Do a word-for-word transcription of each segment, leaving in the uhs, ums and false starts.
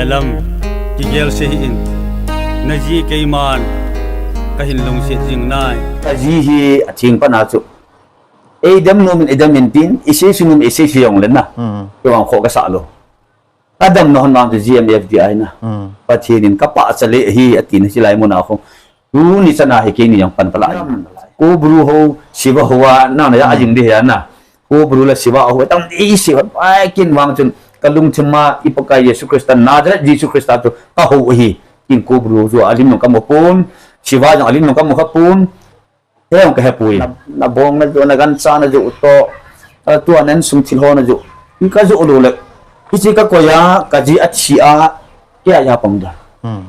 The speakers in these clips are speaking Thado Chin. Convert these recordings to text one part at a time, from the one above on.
Lam, kigel se hih in, naji keiman kahin lungset jing nai. Kaji hi atheng pat na chu, eidam nom in, eidam in tin, isei su nom, isei su jong le na. Hmm. Kei vang khoh kasah lou. Kadamna hon vang chu G M F D I na. Hmm. Pathen in kapahcha le ahi atin, hilai mun a khu. Tuni chan a hi keini jong pan palai. Kobru ho, Siva ho a, na na ya, hmm, ajing di hi a na. Kobru le Siva ho, tam di Siva, pai kin vang chun, kalungthim a, i Pakai Jesu Christa, Nazareth Jesu Christa chu, kaho ahi. Kin Kobru chu, alim nung kamu pon, Siva jong alim nung kamu kha pon, he jong kahe poi. Na, na bong na jo, na gancha na jo to, a, tua nan sung thil ho na jo. Kin kajo lou le, hiche kakoi a, kaji athi a, kei a ya pang da. Hmm.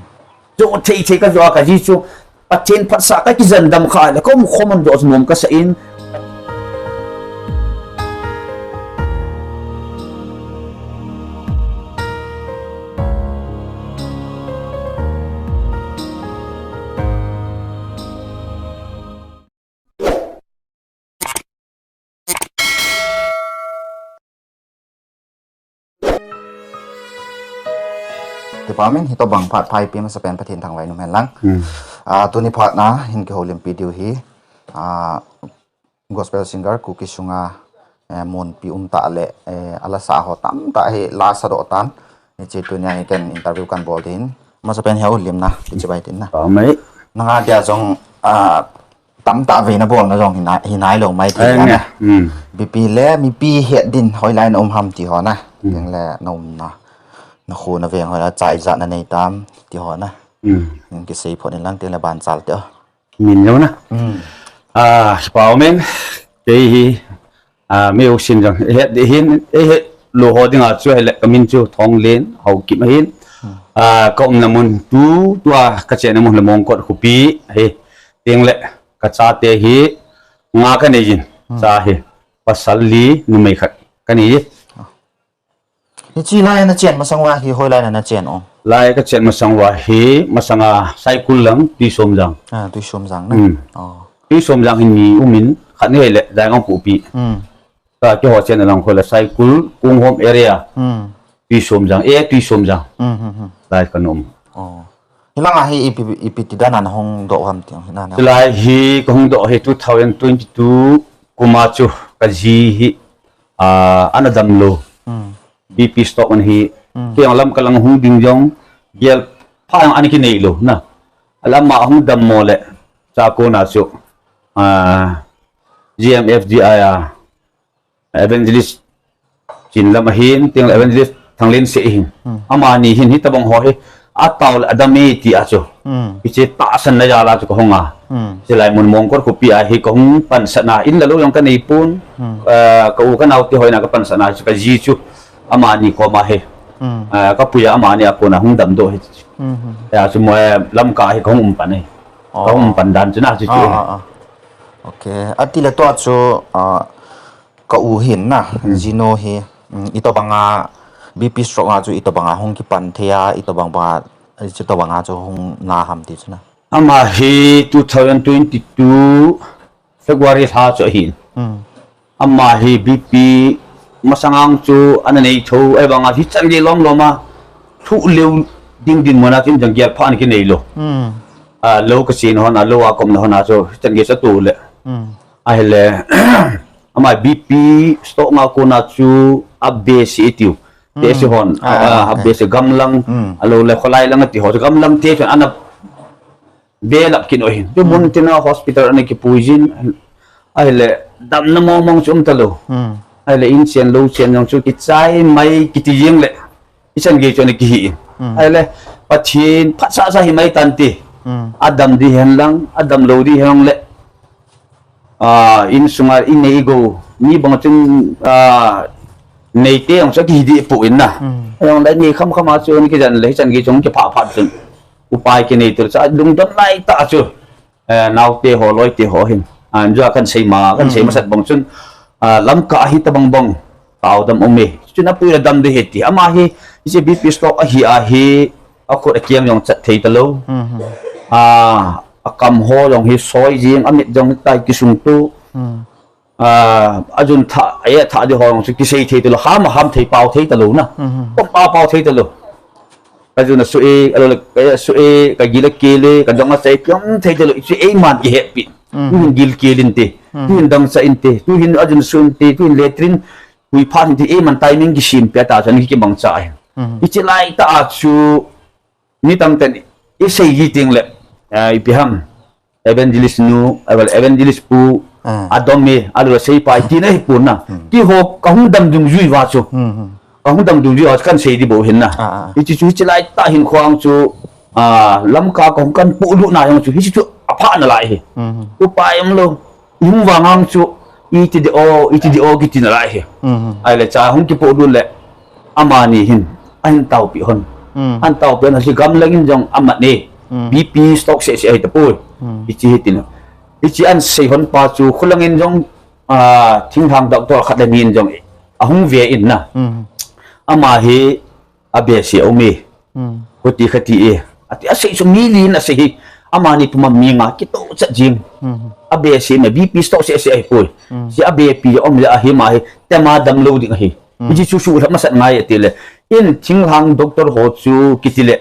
Jo thei thei kajo a kaji chu, Pathen phatsah kakijen dam kha le, kom khom an jo chu nom kasa in. Kipa umin, hitobang phat pha ipi masapen Pathen thangvah in um hen lang. Hmm. Ah, tuni phat na hin kihoulimpi diu hi, ah, gospel singer Kuki sunga, eh, munpi um tah le, eh, ala sa ho tamtah hi la sa doh tan. Hiche tunia hi ken interview kan bol din. Masapen hi houlim na, kichibai tin na. Ka mai. Nanga dia jong, ah, tamtah vei na bol na jong hi nai, hi nai lou mai thei. Ai, na. Hmm. B P le mipi het din hoilai na um ham ti ho na. Hmm. Tin le na umna. Na khu na veng hoilai chai ja na nei tam ti ho na. Hmm. Nin kisei phot in lang tin le ban chal te o. Min lou na. Hmm. Ah, pa men. Kei hi, ah, mi u sin jong. He, he, he, lo ho ding a chu he le ka min chu Thonglen Haokip ahin. Hmm. Ah, ka umna mun tu, tua ka chena mun le Mongkot khopi hi. Tin le ka chate hi nga ka nei jin. Hmm. Cha hi pasal li numei khat ka nei jin. Hiche lai na chen masang uva hi hoilai na na chen o? Lai ka chen masang uva hi, masanga Saikul lang, Tuisomjang. Ah, Tuisomjang na. Hmm. Oh. Tuisomjang hin mi umin, khat ni hei le, Jaingang Pupi. Hmm. Ka keiho chen lang hoilai Saikul, Konghom area. Hmm. Tuisomjang, eh, Tuisomjang. Hmm, hmm, hmm. Lai ka um. Oh. Hilanga hi ipi, ipi ti dan a na hung doh ham ti, na, na. Hilai hi ka hung doh hi two thousand twenty-two kum a chu ka ji hi, ah, ana damlou. Hmm. B P stroke ana hi. Hmm. Kei jong lam ka lang hung ding jong, gel pha jong ana kinei lou, na. Alam a hung dammo le, cha kona chu, ah, G M F D I a, Evangelist Chinlam ahin, tin Evangelist Thanglen se ahin. Hmm. Amani hin hitabang ho hi, atao le adam e ti a chu. Hmm. Hiche tahsan na jal a chu ka hung a. Hmm. Hilai mun Mongkot khopi a hi ka hung pansatna, in le lou jong ka nei pon. Hmm. Eh, ka u ka nao te hoina ka pansatna chu ka ji chu. Amani koma hi. Hmm. Eh, ka puiya amani a kona hung damdoh hi. Hmm, hmm. Ya chu mo, eh, Lamka hi ka hung um pan e. Oh. Ka hung um pan dan chu na chu chu. Ah, ah, ah. Okay. Ati le tua chu, ah, ka u hin na, hmm, jinu hi, mm, itobanga B P stroke a chu itobanga hung kipan thei a, itobang banga, itobanga chu hung na ham ti chu na. Ama hi two thousand twenty-two February lha chu ahin. Hmm. Ama hi B P masang a chu ana nei tho, ahivanga hichan gei lom lom a, thu leu ding dinmun a chu in jong gel pha ana kinei lou. Hmm. Ah, lou ka chen hon a, lou a komna hon a chu, hichan gei chu atu le. Hmm. Ahile, Ama B P stroke a kona chu a base i tiu. Hmm. Te si hon, ah, ah, a okay, base gamlang, hmm, alou le kholai lang ati ho, gamlang te chun ana belap kin o hin. Chu, hmm, mun tina hospital ana kipui jin, ahile damna mong mong chu um talou. Hmm. Ahile in chen lou chen jong chu kichai mai kiti jeng le. Hichan gei chu ana kihi in. Hmm. Ahile, Pathen phatsah sa hi mai tan ti. Hmm. Adam di hen lang, adam lou di hen le. Ah, insunga, in nei i gou. Mi bang chun, ah, nei te jong chu kihi di pu in na. Hmm. Jong le nei kham kham a chu ana kijan le, hichan gei chu ana kipha phat chun. Upai kinei tul cha lungdon lai ta chu. Eh, naote ho, loite ho hin. An jua kan sei ma, kan sei, hmm, masat bang chun, ah, Lamka hi tabang bang, tao dam um e. Chun apui la dam de he ti. Ama hi, hiche B P stroke ahi a hi, akhut akiang jong chat thei talou. Hmm, hmm. Ah, akam ho jong hi soi jing, amit jong tai kisung tu. Hmm. Ah, ajun tha, aye tha di ho jong chu kisei thei talou, ham, ham thei pao thei talou na. Hmm, hmm. Kom pa pao thei talou. kajun asoh e, alou le, ka soh e, kagil akel e, kadong asah e, kiong thei talou, hichu eiman kihetpi. Tuhin gil kel inte, tuhin dangchah inte, tuhin ajun asoh inte, tuhin latrine hui phat inte, eiman timing kisempeh tah chu, ana kikimangcha ahi. Hiche laitah a chu, mi tamtah in isei ji teng le, ah, ipi ham, evangelist nu, ah, well, evangelist pu, adom e, alou le seipa e, tina hipon na. Keiho, kahung dam dungjui uva chu. Kahung dam dungjui uva chu kahin sei ding bou ahin na. Hiche chu, hiche laitah hin khang chu, ah, Lamka kahung kahin polut na jong chu, hiche chu apha nalai ahi. Upa umlou, ihung vang ang chu, iti ding o, iti ding o, kiti nalai ahi. Ahile cha hung kipolut le, amani hin, ahin taopeh hon. Ahin taopeh hon, hiche gamlang in jong amat e. B P stroke seh seh ahi tapoi. Hiche hitin. Hiche ahin sei hon pa chu, khulang in jong, ah, thinglhang doctor khat le ni in jong, ahung ve in na. Ama hi, abehseh aume. Khuti khati e. Ati asei chu mi li in asei hi. Amani puma mi nga kitoh chat jing. Abehseh me B P stroke seh seh ahipoi. Hiche abepi aum le ahi ama hi. Tema damlou ding ahi. Hiche chu suhlhap masat ngai ati le. In thinglhang doctor ho chu kiti le.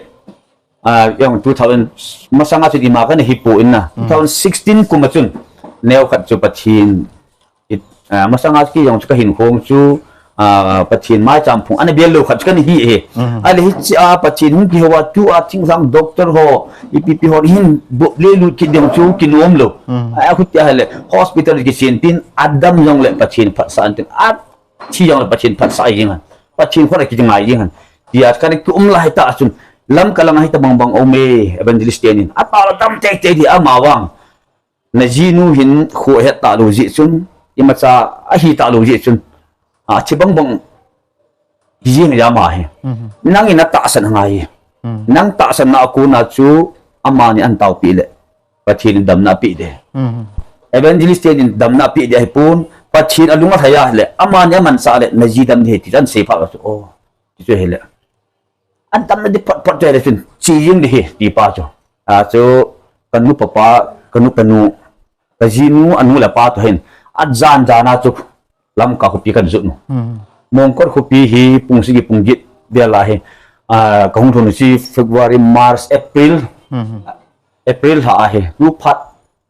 Ah, jong two thousand masanga chu ima kana hipon na. Two thousand sixteen kum a chun. Neokhat chu Pathen It, ah, masanga kei jong chu kahin khong chu, ah, Pathen maicham phung ana bel lou khat chu kana hi e. Ahile hiche a Pathen hung kihou a tua thinglhang doctor ho, ipi pi ho hin bop le lut kit ding chu kinom lou. Ah, khuti ahile hospital kichen tin adam jongle Pathen phatsah in tin. Athi jongle Pathen phatsah jeng hen. Pathen khut a kingai jeng hen. Tia kana kium lai tah chun Lamka langa hitabang bang aume evangelist tenin. Atah le dam teitei ding amavang. Najinu hin kho ahet talou jeh chun, imacha ahi talou jeh chun, athi bang bang hi jeng jam ahi. Nangin natahsan angai. Nang tahsanna a kona chu amani ahin taopeh le, Pathen in damna apeh ding. Evangelist tenin damna apeh ding ahipon, Pathen alung alhai a le, amani amanchah le, naji dam ding ahi ti chu ahin sei phat a chu, o, ti chu ahile. Adamna ding phot phot chu ahile chun, che jeng ding ahi, ti pa chu. A chu, kanu papa, kanu panu, kajinu, anu le apa toh hin. Ajan jan a chu, Lamka khopi kahin jot u. Mongkot khopi hi, pung sagi pung get vel a hi. A, kahung lhun u chu February, March, April. April lha ahi. Tu phat,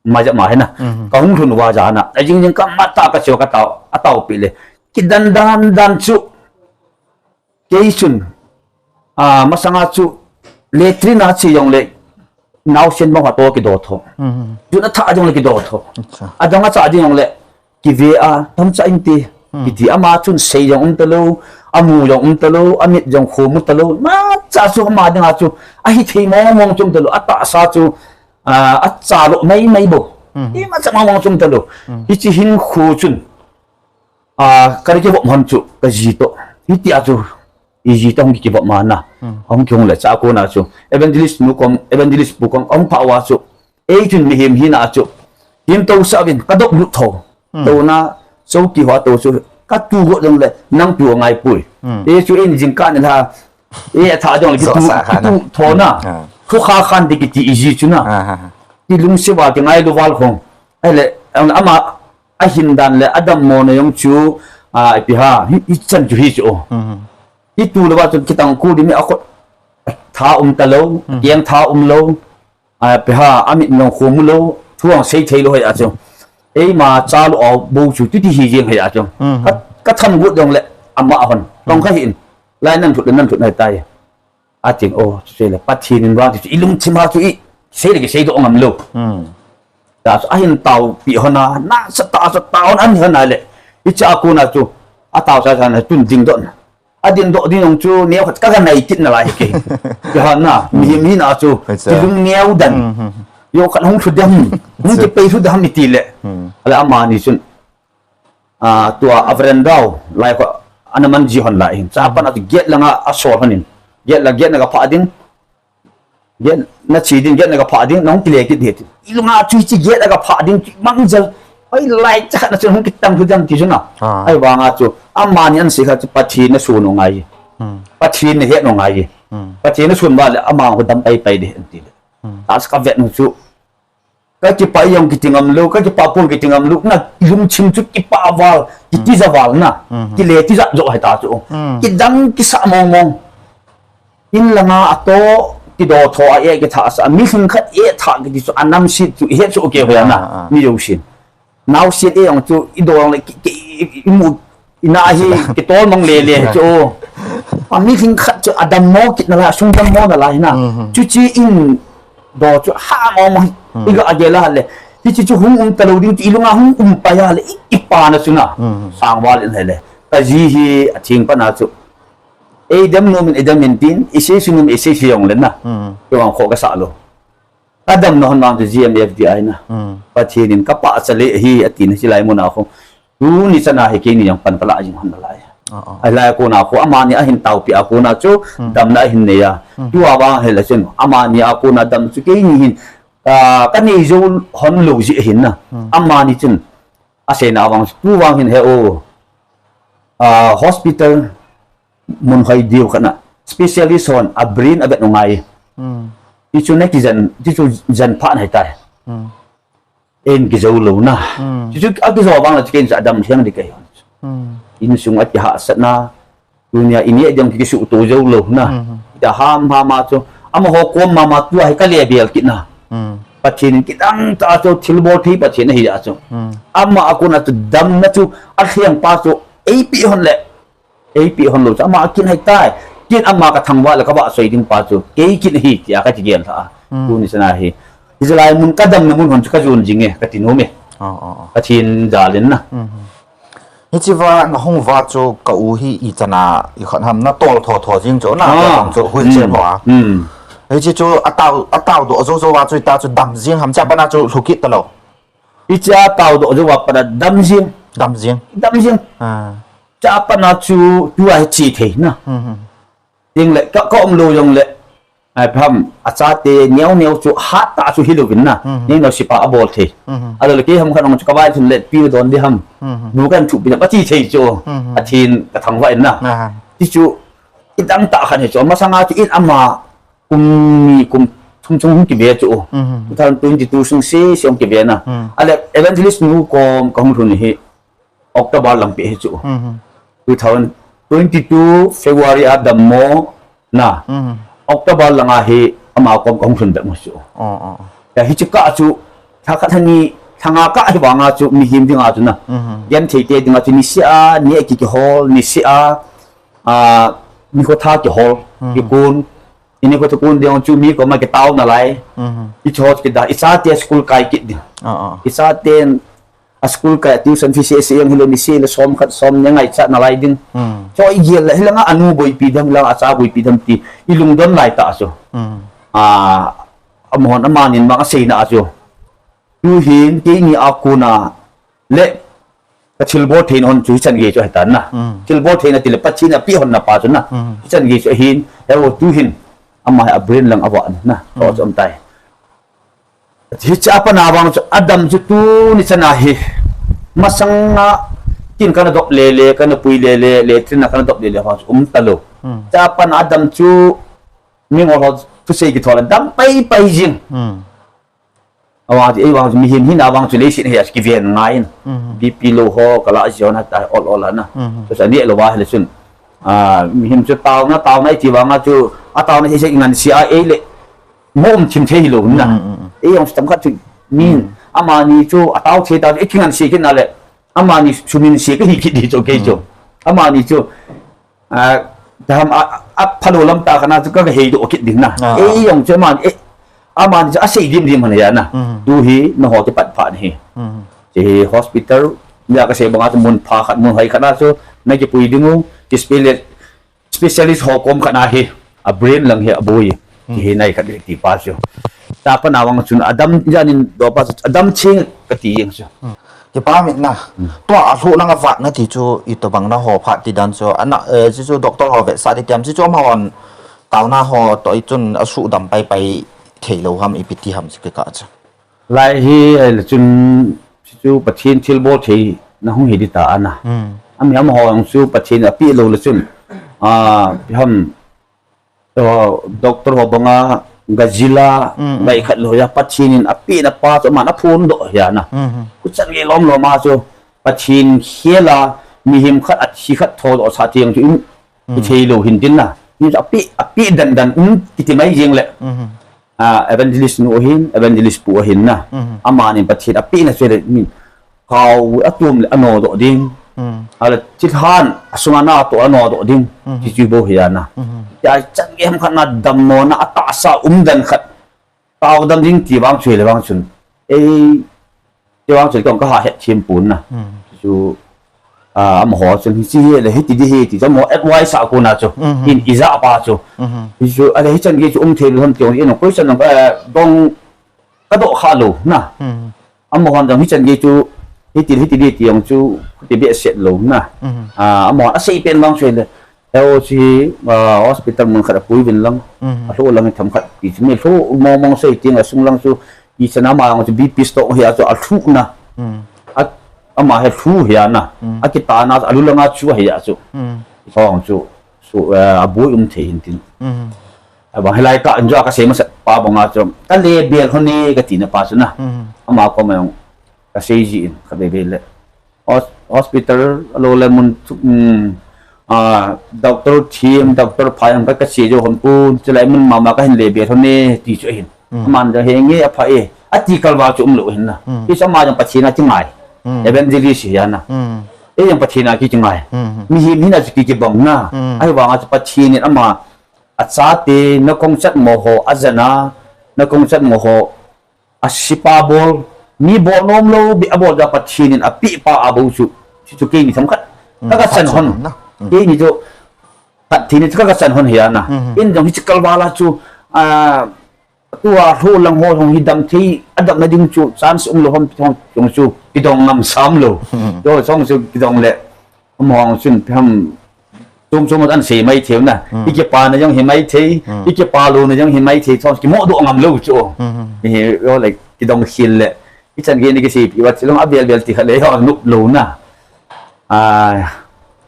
ma jep ma hi na. Kahung lhun uva jan a. Ajing jing kamat a kache u katao, ataopeh le. Kidan dan dan chu. Kei chun, ah, masanga chu latrine a che jongle, naosen bang ho toh kido tho. Jun atha jongle kido tho. Adang acha ding jongle, kive a, dangchah inte, kiti ama chun sei jong um talou, amu jong um talou, amit jong khomu talou, imacha chu ama dinga chu, ahithei mong mong chu um talou, atahsa chu, ah, acha lou mai mai bou. Imacha mong mong chu um talou. Hiche hin khu chun, Ah, kana kivop hon chu, kaji toh. Hitia chu, iji toh hung kivop ma na. Hung kihung le cha kona chu. Evangelist nu kong, evangelist pu kong, ahung pha uva chu. Ei chun mihem hina chu. Hin tousah uvin, kadop lut tho. Touna, chouki ho tou chu. Katu got jongle, nang tu angai poi. Ei chu ei jingkah ni la. Ei atha jongle, kitu, kitu tho na. Thu kha khan ding kiti iji chu na. Kilungset val, kingailu val khong. Ahile, ama, ahin dan le adammo na jong chu, a, ipi ham, hi, hichan chu hi chu. Hitu louva chu kitang khu ding mi akhut tha um talou, keng tha um lou, a, ipi ham, amit jong khomu lou, thu jong sei thei lou hia chu. Eima cha lou a bou chu, titi hi jeng hia chu. Ka, katham got jongle, ama hon. Tong kha hin, lai nan thut le nan thut nai tai. Atin, o, chu chu le, Pathen in vang chu, ilungthim a chu i, sei le kisei doh ngam lou. Ta chu, ahin taopeh hon a, nasatah a chu, taona ahin hon a le, hiche a kona chu, atao cha cha na, tun ding doh na. Ading doh ding jong chu, neokhat ka, kanai kit nalai hi kei. Kihana, mihem hina chu, kilung neo dan. Jong khat hung lhu dem, hung kipei lhu dem iti le. Ale amani chun, a, tua a veranda u, lai kho, ana man ji hon lai hin. Cha pan a chu gate langa asol hon in. Gate la, gate na kaphah ding. Gate na che ding, gate na kaphah ding, nahung kile kit ding. Ilunga chu hiche gate a kaphah ding, mangjal. Hoi lai cha khat na chun hung kitang lhu dem ti chu na. Ahivanga chu, amani ahin sei kha chu Pathen nason u ngai. Pathen nahet u ngai. Pathen nason uva le, ama khu dam pai pai ding, anti le. Ta chu kavet u chu, kakipah jong kiti ngam lou, kakipah pon kiti ngam lou, na lungthim chu kipah val, kitija val na, kile tija jo hita chu. Kidang kisa mong mong. In langa ato kido tho a e kithah sa, mi lhing khat e thah kiti chu anam sit chu he chu ke ho ya na, mi jo sin. Nau sit e jong chu i do jong le ki, ki, i, i mu, i na hi kitol mong le le chu. A mi lhing khat chu adam mo kit na la, sung dam mo na la hi na. Chu chi in do chu ha mo mo. I ga a ge la le. Hi chi chu hung um ta lo ding chu i lunga hung um pa ya le, i, i pa na chu na. Sang val in he le. Ka ji hi a thing pa na chu. Ei dem nom in, ei dem in tin, ei sei sei nom, ei sei sei jong le na. Kei vang kho ka sa lo. Ka damna hon vang chu G M F D I na. Pathen in ka pah cha le hi a tin, hi lai mun a khu. Tuni chan a hi keini jong pan ka la jing hon na lai. Ahi lai a kona khu, amani a hin taopi a kona chu, damna a hin nei a. Tu a vang hi la chun, amani a kona dam chu keini hin, ah, ka nei jou hon lo ji hin na. Amani chun, a seina vang chu, tu vang hin he o. Ah, hospital mun hoi diu khat na, specialist hon a brain a vet u ngai. Ti chu na kijen, ti chu jen pha na hi tai. En kijo lo na. Ti chu a kijo vang la chu ken chu a dam thiang di kai hon. Insung a kihahsat na, tunia i neh ding kisuhto jou lo na. Ti ham ham a chu, amaho kom mama tua hi ka le bel kit na. Pathen in kidang tah chu thilbol thei Pathen ahi a chu. Ama a kona chu damna chu a lheng pa chu eipe hon le. Eipe hon lo chu ama kin hai tai. Kin ama ka thangvah le ka vah soi ding pa chu kei kin ahi tia ka ti gel tha a. Tuni chan a hi. Hi jalai mun ka damna mun hon chu ka jon jing e, ka ti nom e. Pathen jal in na. Hichi va na hung va chu ka u hi i chan a i khat ham na tol tho tho jing chu na, ah, chu hui che mo a. Hichi chu a tao, a tao doh jou jou a chu i ta chu dam jing ham cha pa na chu lhu kit ta lo. Hichi a tao doh jou a pa na dam jing. Dam jing. Dam jing. Ah. Cha pa na chu tu a hi chi thei na. Ding le ka, ka um lo jong le. Ai pham, a chate neo neo chu hat ta chu hi lo vin na. Neo neo sipa a bol thei. A lo le kei ham khan ong chu ka vai thun le pi don di ham. Nu kan thu pi na pa chi thei chu. A thin ka thangvah in na. Ti chu i dang ta khan hi chu. Masanga chu in ama kum ni kum thum chung hung kive chu. Two thousand twenty-two sung se se hung kive na. A le evangelist nu kom ka hung lhun hi. October lang pi hi chu. Two thousand twenty-two February a dam mo na. October lang a hi ama kom ka hung lhun bek mo chu. Ya hi chu ka chu, tha khat tha ni, tha nga ka hi vang a chu, mihem ding a chu na. Gen thei te ding a chu, ni si a, ni a ki ki hol, ni si a, a, ni kho tha ki hol, ki kun. I ni kho tha kun ding chu mi koma ki tao na lai. I chot ki da, i chate school kai kit ding. I chate a school kai tuition fee se se jong hilou ni se le som khat som ni ngai cha na lai ding. Cho i gel le hilanga anu boipi dam, hilanga acha boipi dam ti i lungdon lai ta chu. A, amahon amanin mang aseina chu. Tuhin keini a kona le ka thilbol theina hon chu hichan gei chu ahitan na. Thilbol theina ti le Pathen in apeh hon na pa chu na. Hichan gei chu ahin, heo tuhin ama hi a brain lang avah na. To chu um tai. Hiche a pat na vang chu adam chu tuni chan a hi. Masanga kin kana dop le le, kana pui le le, latrine a kana dop le le vang chu um talou. Hiche a pat na adam chu mi ngol ho thusei kithol a dam pai pai jing. Avang chu, ei vang chu mihem hina vang chu leiset hi a kiven ngai in. B P low ho, kala jiona ta ol ol ana. Chu sa ni lo va hile chun. A, mihem chu taona, taona iti vanga chu, a taona hi se ngan sia ei le. Mo um thim thei hilou na. Ei jong tam khat chu min. Amani chu, a tao thei ta, ei kingan sia kit na le. Amani sumin sia ka hi kit di chu kei chu. Amani chu, a, tam a, a phalou lam ta kana chu ka, ka hei doh kit ding na. Ei jong chu amani, ei, amani chu asei dim dim hana ya na. Tu hi na ho te pat pha ni hi. Che hi hospital, ya ka sei banga chu mun pha khat, mun hoi khat na chu, na kipui ding u, ki spele, specialist ho kom khat na hi, a brain lang hi aboi. Hi nai khat ti pa chu. Hiche a pat na vang chun adam janin do pa chu adam ching kati jeng chu. Kipa mit na. Tua a lhu lang a vat na ti chu itobang na ho phat ti dan chu. Ana, eh, chu chu doctor ho vetsah ti tiam chu chu amahon taona ho toh i chun a sudam pai pai thei lou ham ipi ti ham chu kika chu. Lai hi, eh, le chun, chu chu Pathen thilbol theina hung hi di ta ana. Ami amaho jong chu Pathen apeh lou le chun. A, pi ham, to, doctor ho banga, gazilla, bai khat lou ya, Pathen in apeh na pa chu, aman aphon doh ya na. Kuchan gei lom lom a chu, Pathen khel a, mihem khat athi khat tho doh sa ti jong chu, i thei lou hin tin na. Ni api, api dan dan um kiti mai jing le. Mhm. Ah, evangelist nu ahin, evangelist pu ahin na. Mhm. Amani Pathen apina chu le, ni kau atum le anodoh ding. Mhm. Ale thilhan, asunga natoh anodoh ding. Mhm. Ti chu bou hi ana. Mhm. Ti a chan gei ham khat na dammo na atahsa um dan khat. Tao dam ding ti vang chu le vang chun. Ei, Ti vang chun kong ka ha het thim pun na. Hmm. Chu, ah, amaho chun hichi hi le hiti di hi ti chu amaho advice a kona chu. Hmm. In ija pa chu. Hmm. Chu, ale hichan gei chu um thei lou ham ti ong in question nang, eh, dong ka doh kha lou na. Hmm. Amaho dong hichan gei chu hiti, hiti di ti ong chu ti be set lou na. Hmm. Ah, amaho asei pen vang chu le. Heo chu, ah, hospital mun khat apui vin lang. Hmm. Alhu lang themkhat ti chu mi lhu mong mong sei ting asung lang chu Ichan ama jong chu B P stroke hi a chu alhu na. Hmm. A, ama hi lhu hi ana. Hmm. Akitana alu langa chu hi a chu. Hmm. Hong chu, chu, eh, abui um thei hin tin. Hmm. Abang hilai ka enjoy ka sei masa pa banga chu. Ka le bel hone ka tina pa chu na. Hmm. Ama koma jong ka sei ji in ka be be le. Hos-, hospital, alo le mun chu, um, ah, doctor thim, doctor phai ang ka, ka che jo hon pun, chulai mun mama ka hin le be thon ne, ti chu ahin. Mm. Aman jong henge apha e, ati kalva chu um lou hin na. Mm. Ti chu ama jong Pathen a kingai. Mm. Evangelist hi ana. Mm. Ei jong Pathen a ki kingai. Mm. Mihem hina chu ki kibang na. Mm. Ahivanga chu Pathen in ama achate, na kong chat mo ho, ajana, na kong chat mo ho, Asipa bol, mi bol nom lou, beh abol ja Pathen in apeh pa a bou chu, chu, chu keini themkhat. Hmm, ka, ka chan hon. Hmm. Keini chu, Pathen in chu ka, ka chan hon hi ana. Hmm. In jong hichi kalvala chu, ah, tua lhu lang ho hung hi dam thei, adamna ding chu, chance um lou ham ti hung chu, kidong ngam sam lou. Hmm. Chu, chong chu kidong le, Amahon chun, pham, chom chom an sei mai thei na. Hmm. I kipana jong hi mai thei, hmm, i kipalou na jong hi mai thei, chom kimoh doh ngam lou chu. Hmm. Hi, yo, like, kidong khel le. Ichan gei ni kisei pi, wat silong avel vel ti khat le, yo, nup lou na. Ah,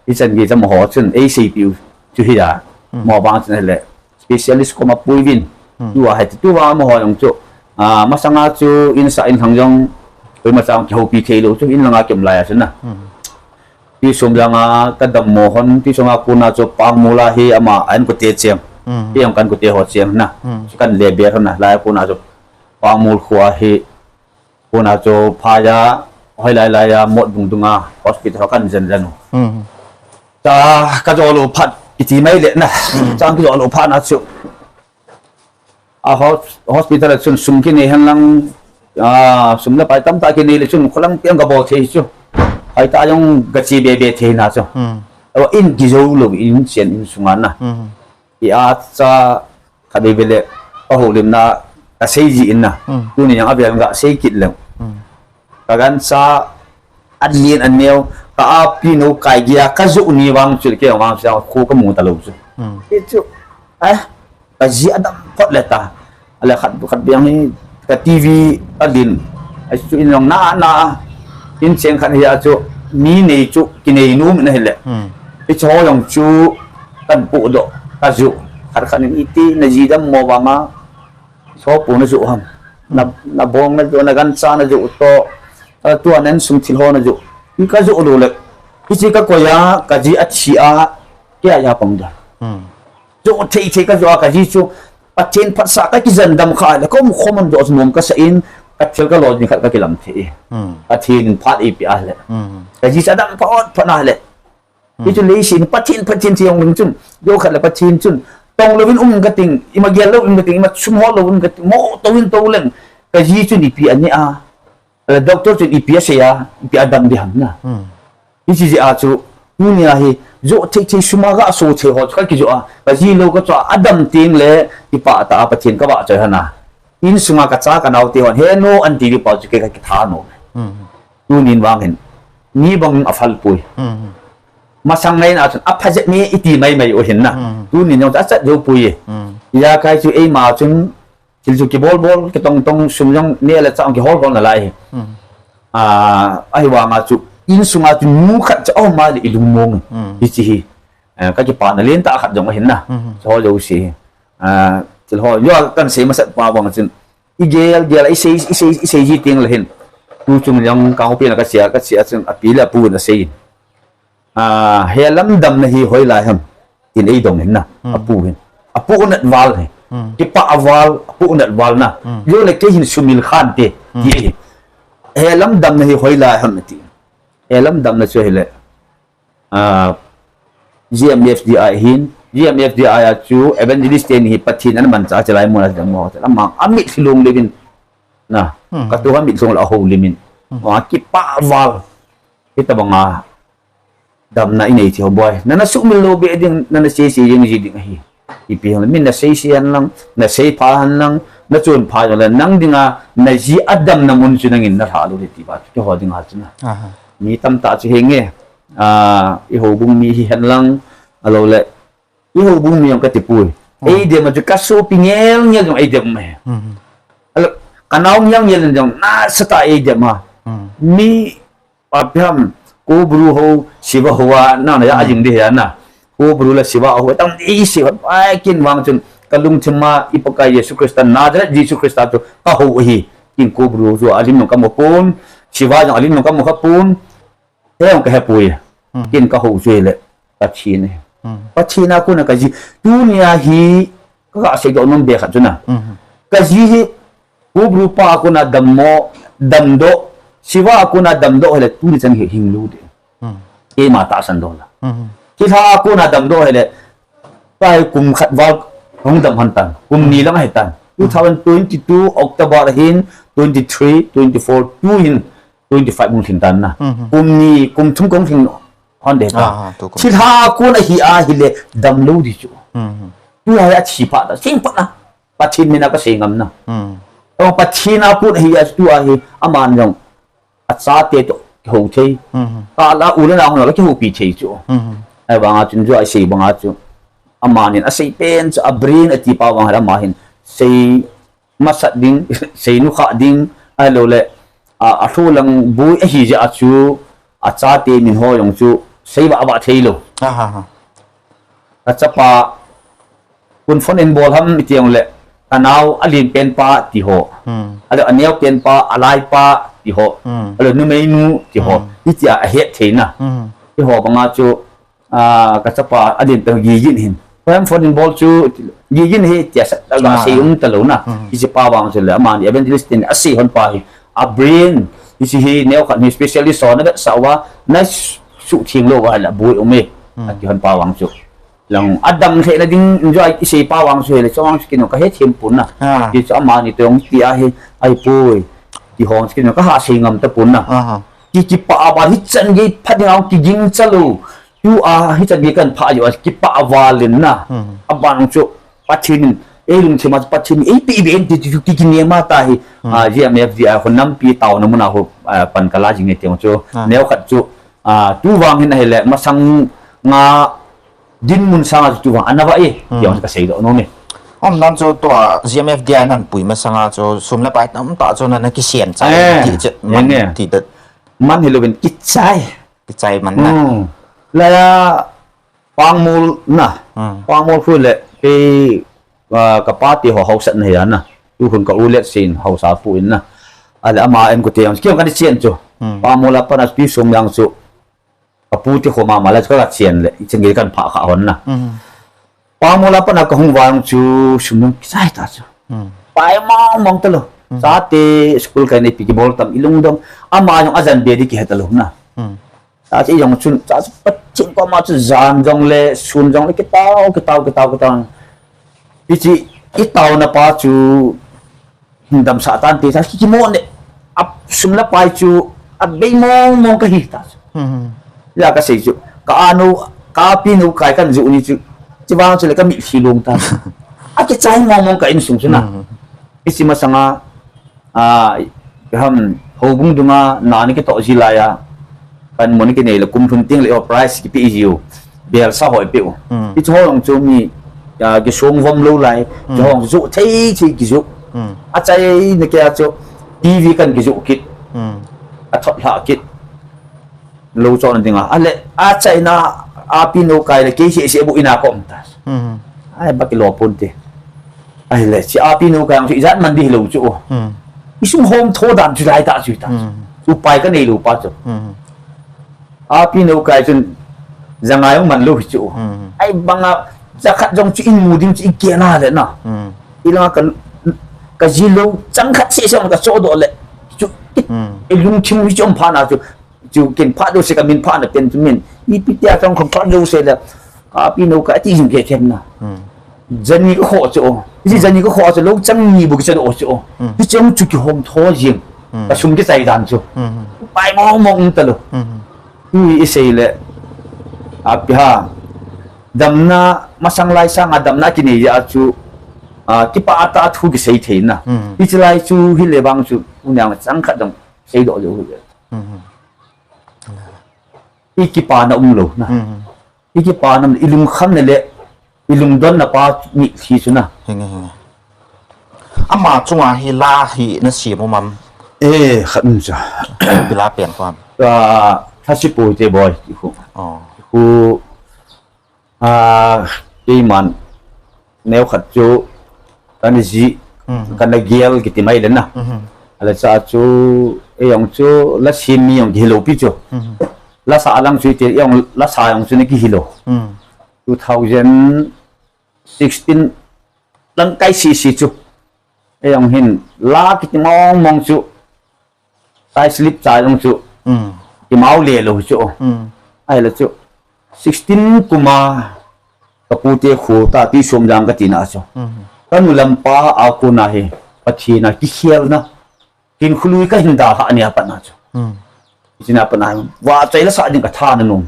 ichan gei chu amaho chun, ei sei pi u chu hi a. Hmm. Mo bang chun le. Specialist koma pui vin. Hmm. Tua hiti, tua amaho jong chu. Ah, masanga chu insa inlhang jong, koima chang kihoupi thei lou chu, in langa kium lai a chu na. Hmm. Tuisum langa ka dammo hon, tuisum a kona chu Pangmul a hi ama a inkote cheng. Hmm. Ti ang ka inkote ho cheng na. Hmm. Chu kan le be hon na, lai a kona chu Pangmul kho a hi Kona chu phai a, hoilai lai a, Motbung dunga hospital ho kan jen jen u. Hmm. Cha ka jo lou phat, iti mai le na. Hmm. Cha ka jo lou phat na chu. A hos-, hospital a chun sum kinei hen lang, ah, sum le pai tamtah kinei le chun kholang piang ka bol thei chu. Hoitah jong ka che be be thei na chu. Hmm. Aw in kijo lou, in chen in sunga na. Hmm. I a cha Khat vei vei le, ka houlimna, ka sei ji in na. Hmm. Tuni jong avel ka sei kit leng. Hmm. Ka gancha, alen aneo, ka api nou kai gei a, ka joh ni vang chu, kei vang chu, khu ka mu talou chu. Hmm. Kei chu, eh, ka ji adam phot le ta. Ale khat, khat vei hi, ka T V alen. Achu in jong na, na, in cheng khat hi a chu, mi nei chu, kinei nom na hile. Hmm. Hiche ho jong chu, kan pudoh, ka joh. Khat khat in iti, na ji dammo vanga, so pu na joh ham. Na, na bong na joh, na gancha na joh to, a, tua na insung thil ho na joh. I ka joh lou le. Hiche ka koi a, ka ji athi a, kei a ja pang da. Hmm. Joh thei thei ka joh a, ka ji chu, Pathen phatsah ka kijen dam kha le, ka um khom an joh chu nom ka sa in, ka thil ka lo ding khat ka kilam thei. Hmm. Pathen phat eipeh a le. Hmm. Ka ji chu adam phot phot na le. Hmm. Hichu leiset Pathen, Pathen ti jong ling chun, jo khat le Pathen chun, tong louvin um ka ting, ima gel lou um ka ting, ima sum hol lou um ka ting, mo touvin tou leng, ka ji chun ipi anei a, le doctor chun ipi asei a, ipi adam ding ham na. Hmm. Hiche jeh a chu, tunia hi, joh thei thei sum a ga so thei ho chu ka kijoh a, ka ji lou ka chu a, adam teng le, kipah tah a Pathen ka vahchoi hon a. Insunga ka cha ka nao te hon, he nu an ti di pa chu kei ka kitha nom. Hmm. Tunin vang hin, ni bang a phal pui. Hmm. Masang ngai na chun, apha jep mi iti mai mai u hin na. Hmm. Tunin jong chu achat jou pui. Hmm. Ijakai chu eima chun, thil chu kibol bol, kitong tong sum jong, neh le chah kihol hol na lai hi. Hmm. Ah, ahivanga chu, insunga chu nu khat chu aum a le i lungmong. Hmm. Hiche hi. Eh, ka kipana lentah khat jong ahin na. Hmm. Chu ho jouse hi. Ah, thil ho, jo kan sei masat pa bang chun. I gel, gel, i sei, i sei, i sei ji teng le hin. Tu chung jong ka hopi na ka chia, ka chia chun api le apu na sei. Ah, he lamdam na hi hoilai ham. Tin eidong hin na. Hmm. Apu hin. Apu unat val hi. Hmm. Kipah val, apu unat val na. Hmm. Jole kei hin sumil khan te. Hmm. Ti hi. Helam damna hi hoilai ham ti. Helam damna chu hile. Ah, G M F D I hin, G M F D I a chu evangelist teni hi Pathen ana mancha chelai mun a dam mo. Amang amit lhilung levin. Na, hmm, katu amit lhung la ho limin. Hmm. Wa kipah val. Hitabanga damna inei thei ho boi. Nana sumil lou be ding, nana sei sei jing ji ding ahi. Ipi hang min nasei sei hen lang, nasei pha hen lang, nachun pha jong le nang dinga, naji adamna mun chu nangin nalha lou ding ti ba, keiho dinga chu na. Aha. Mi tamtah chu henge, ah, i houbung mi hi hen lang, alou le, i houbung mi jong kati poi. Hmm. Eidem a chu kasopi ngel ngel jong eidem e. Hmm. Alou, kanao ngel ngel jong nasatah eidem a. Hmm. Mi Abraham, Kobru ho, Siva ho a, na, na, ya, hmm, ajing di ya na. Kobru le Siva ho, tang di Siva, ai, kin vang chun, kalungthim a, i Pakai Jesu Christa, Nazareth Jesu Christa chu, kaho hi, kin Kobru chu, alim nung kamu pon, Siva jong alim nung kamu kha pon, he jong kahe poi, hmm, kin kaho chu le, Pathen e. Hmm. Pathen a kona kaji, tunia hi, Ka, ka seidoh nom be khat chu na. Mhm. Kaji hi, Kobru pa a kona dammo, damdoh, Siva a kona damdoh hile, tuni chan hi hing lou ding. Mhm. Keima tahsan doh la. Mhm. Thilha a kona damdoh hile, pai kum khat val hung dam han tan. Kum ni lang ahi tan. Mhm. Two thousand twenty-two October hin, twenty-three, twenty-four, two hin, twenty-five hung lhin tan na. Mhm. Kum ni, kum thum kong lhin hon de ta. Ah, ah, tu kum. Thilha a kona hi ahile, dam lou di chu. Mhm. Tu a hi athi pha ta, sing pha na. Pathen mina kasei ngam na. Hmm. Aw, Pathen a put hi a chu ahi, aman jong. Achate toh kihou thei. Hmm. Kala u le nao la kihoupi thei chu. Hmm. Ahivanga chun chu asei banga chu. Amanin asei pen chu a brain ati pa vang hela ama hin. Sei masat ding, sei nukha ding, ahilou le, a, alhu lang boi ahi jeh a chu, achate min ho jong chu, sei vah vah thei lou. Aha, ha. Kachapa, kun phone in bol ham iti jongle, kanao alen pen pa ti ho. Hmm. Ahilou aneo pen pa, alai pa ti ho. Hmm. Ahilou numeinu ti ho. Hmm. Hitia ahet thei na. Hmm. Ti ho banga chu, a, kachapa alen pen Gigin hin. Phone in bol chu, Gigin hi tia sa, la, ah, sei um talou na. Hmm. Hiche pa vang chu le, amani evangelist tin asei hon pa hi. A brain, hiche hi neo khat hi specialist ho na vetsah uva, na suhtheng lou uva la boi um e. Hmm. Ati hon pa vang chu. Lang, adam lheh na ding, enjoy isei pa vang chu hele, chuvang chu kino kahe them pon na. Ah. Ti chu amani toh jong ti ahi, ahipoi. Ti ho chu kino kaha sei ngam tapon na. Aha. Ki, kipah a ban hichan gei phat ding a kiging cha lou. Tua hichan gei kan pha jo a kipah a val in na. Hmm. Aban chu Pathen in, ei lungthim a Pathen in, eipe ibe in ti chu ki, kinem a ta hi. Hmm. A, G M F D I a ho nampi taona mun a ho, a, pan kala jing e ti chu. Ah. Neo khat chu, a, tu vang hin ahile, masang nga dinmun sanga chu tu vang ana vah e, hmm, ti jong kasei doh nom e. Aum dan chu tua G M F D I nan pui masanga chu sum le pai tamtah chu nana kisen chai, eh, ti chu, man, eh, ti ta. Man hilouvin kichai. Kichai man na. Hmm. Laiya Pangmol na. Hmm. Pangmol khu le, kei, ah, kapa te ho haosatna hi a na. Tu khun ka u Letsen haosa pu in na. Ahile ama en kute jong. Kei jong kana chen chu. Hmm. Pangmol a pat a pi sum jang chu. Ka pu te kho mama la chu ka chen le. Chen gei kan pha kha hon na. Hmm. Pangmol a pat a kahung vang chu sum jong kichai ta chu. Hmm. Pai mong mong talou. Hmm. Chate school kai nei pi kibol tam i lungdong. Ama jong ajan be di kihe talou na. Hmm. Chate jong chun, chate Pathen koma chu jan jongle, sun jongle, kitao, kitao, kitao, kitao. Hiche, i taona pa chu, hin damsah tante, chate ki, kimo ne, a sum le pai chu, abei mong mong kahi ta chu. Hmm. Ya kasei chu, ka anu, ka pi nu kai kan ju ni chu, chuvang chu le ka mitlhi long ta. Akichai mong mong ka insung chu na. Hmm. Hiche masanga, a, ham, houbung dunga, na ni kitoh ji laiya, kan mun kinei le kum lhun teng le, o, prize kipe jiu, belsa hoi peu. Hmm. Hiche ho jong chu mi, a, kisong vom lou lai, hmm, chu ho jong chu thei thei kiju. Hmm. Achaina kei a chu, T V kan kiju kit. Hmm. Athot lha kit. Lou chon dinga. Ahile, achaina, api nou kai le, kei seh seh bu ina kom ta. Hmm. Ai, ba kilo pon te. Ahile, hiche api nou kai ang chu ijat man di lou chu. Hmm. Isung hom tho dan chu lai ta chu ta. Hmm. Upai kanei lou pa chu. Hmm. Api nou kai chun, Jangai jong man lou hi chu. Ahivanga, jakhat jong chu imu ding chu igel a le na. Ilanga ka, ka ji lou, chang khat seh seh jong ka chohdoh le. Chu, i, ilungthim hi chu um phat na chu. Chu ken phat jouse ka min phat na pen chu min. Ipi tia chang khom phat jouse le. Ka pi no ka ti jing ke them na. Jani ka khoh chu. Isi jani ka khoh chu lou chang ni bu ki chohdoh chu. Hi chang chu kihom tho jing. Ka sum kichai dan chu. Pai mong mong ta lou. Tui isei le, api ha, damna, masang lai sanga damna kinei a chu, a, kipah tah a thu kisei thei na. Hiche lai chu hile vang chu, u niang chang khat dong seidoh leu hile. I kipana um lou na. I kipana um, i lungkham na le, i lungdonna pa ni thi chu na. Hinge, hinge. Ama chunga hi la hi na siam um am? Eh, khat um chu. Ipi la pen kho am? Ah, Thasipu te boy, ti khu. Oh. Khu, ah, keiman, neo khat chu, kana ji, kana gel kiti mai le na. Ala cha chu, eijong chu, la siam mi jong kihilou pi chu. La sa lang chu iti, eijong la sa jong chu na kihilou. Two thousand sixteen lang kai sisi chu. Eijong hin la kiti mong mong chu. Kai slip cha jong chu. Kimau le lou chu. Ahile chu. Sixteen kuma ka pute khu ta ti som jang ka tina chu. Ka nu lampa a kona hi. Pathen a kikhelna. Kin khului ka hin dalha nia pat na chu. China pat na, vachoi la sa ding ka tha na nom.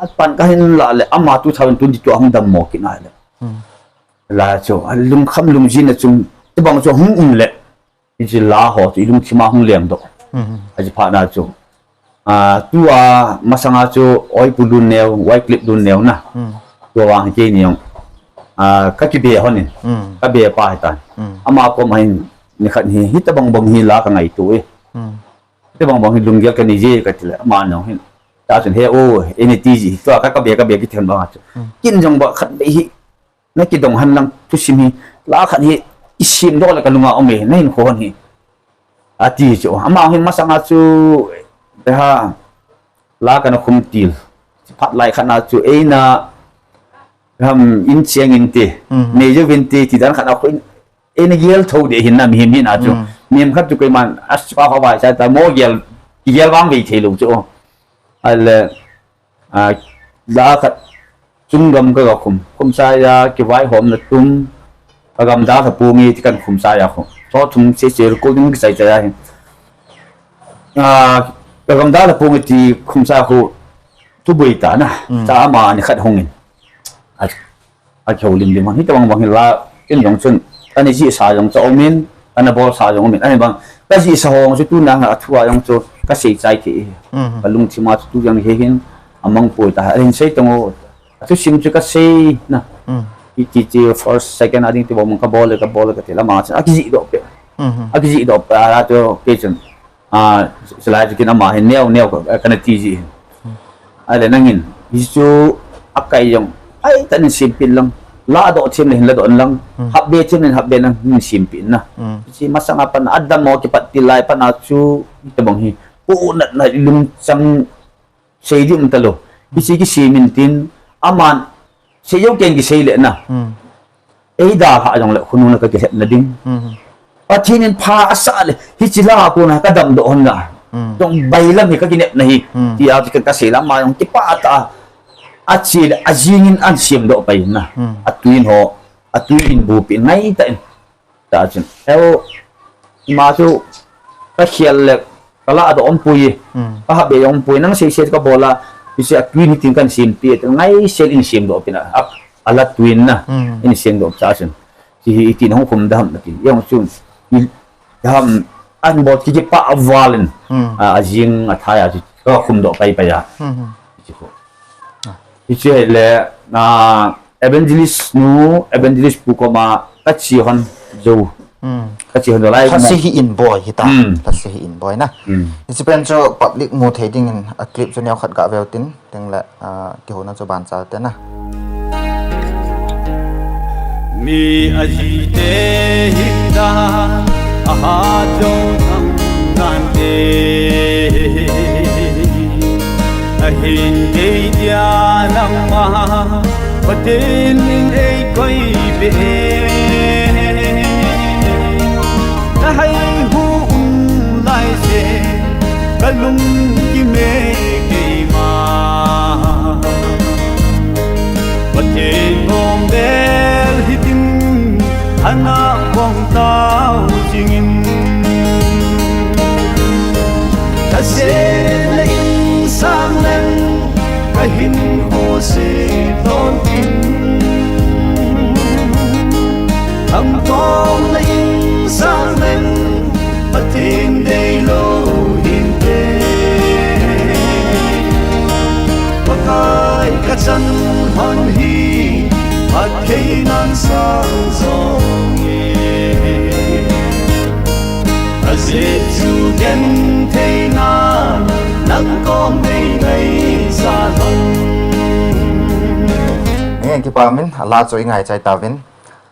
Apan ka hin la le, ama two thousand twenty-two a hung dammo kit na le. La chu, a lungkham lungjin a chung, tibang chu hung um le. Hiche la ho chu, i lungthim a hung lengdoh. Aji phat na chu. A, tua, masanga chu, Oipu Lunneo, Wycliffe Lunneo na. Tua vang hi keini jong. A, ka kibe hon in. Ka be pa hi tan. Ama kom a hin, nikhat hi, hitobang bang hi la ka ngaito e. Hitobang bang hi lunggel ka nei je ka ti le, ama nung hin. Ta chun he o, eni ti ji, tua ka, ka be, ka be kiti hon bang a chu. Kin jong ba khat be hi, na kidong hen lang thusim hi, la khat hi, i simdoh le ka lunga um e, na hinkho hon hi. Ati chu, ama hin masanga chu, te ha, la kana khum til. Phat lai khat na chu, eina, ham, in chiang in ti, nei jo vin ti, ti dan khat na khu in, eina gel tho de hin na mihem hin a chu. Mihem khat chu keiman, as pa kho vai cha ta mo gel, kigel vang vei thei lou chu. Ale, a, la khat chung gam ka ga khum. Khum sa ya kivaihom na tum. Ka gamdal ha pu ngi ti kan khum sa ya khu. Tho thum se se recording kisai cha ya hi. A, ka gamdal ha pu ngi ti khum sa khu. Thu bui ta na. Cha ama ni khat hung in. A, a kihoulim lim hon. Hitobang bang hi la, ken jong chun, kana jihsa jong cha um in, kana bolsa jong um in. Ahivang, ka jihsa ho chu tuna a thu a jong chu, ka sei chai thei. Ka lungthim a chu tu jong hi hin, amang poi ta. Ahin sei tong o, a thusim chu ka sei na. Iti ti first, second, a ding ti bang ka bol le, ka bol le, ka ti lama chu, a kijihdoh pe. A kijihdoh pe, a chu, kei chun. A, chulai chu kin ama hin neo neo ka, kana ti ji hin. Ahile nangin, hichu akai jong, ai, tan in simpit lang, ladoh them le hin ladoh lang, hapbe them le hin hapbe lang, hin simpit na. Hiche masanga pat a dammo kipat til lai pat a chu, hitobang hi, punatna lungchang sei ding um talou. Hiche kisem in tin, aman, sei jou ken kisei le na. Ei dalha jong le khonung le ka kilhepna ding. Pathen in pha asah le, hiche la a kona ka damdoh hon la. Jong bailam hi ka kinepna hi. Ti a chu ka sei lama jong kipah tah a. Ache le, ajing in an semdoh pai na. Atui in ho, atui in bupi ngai tah in. Ta chun. Eo, ima chu, ka khel le, ka ladoh um poi. Ka hapbe um poi, nang sei sei ka bol a, hiche atui in hitin kan sempi, ngaisel in semdoh pi na. A, ala tui in na, in semdoh cha chun. Hiche hi itin hung khum dam na ti. Jong chun, i, ham, an bol kikipah val in, a, ajing athai a chu, ka khumdoh pai pai a. Hiche khu. Hiche le, a, Evangelist nu, evangelist pu koma, ka che hon jou. Ka che hon jou lai. Lhase hi in boi hita. Lhase hi in boi na. Hiche pen chu public mu thei dingin a clip chu neo khat ga veu tin, tin le, a, kihouna chu ban chal te na. Mi aji te hin dan, a hat jou thang dan te. Ahin kei dia nang Pathen in eikoi be e, nahai hu um lai se, kalung kime keima. Pathen nom bel hitin, ana kong tao jingin. Kasei le insang leng, kahin hose ton in. Ang kong le insang leng, Pathen deilou hinte. Pakai kachan hon hi, phatthei nan sang jong e. Ajeh chu genthei nan, nang kong nei ngai sa lhon. Ngen kipa min, ala chu i ngaichai tauvin.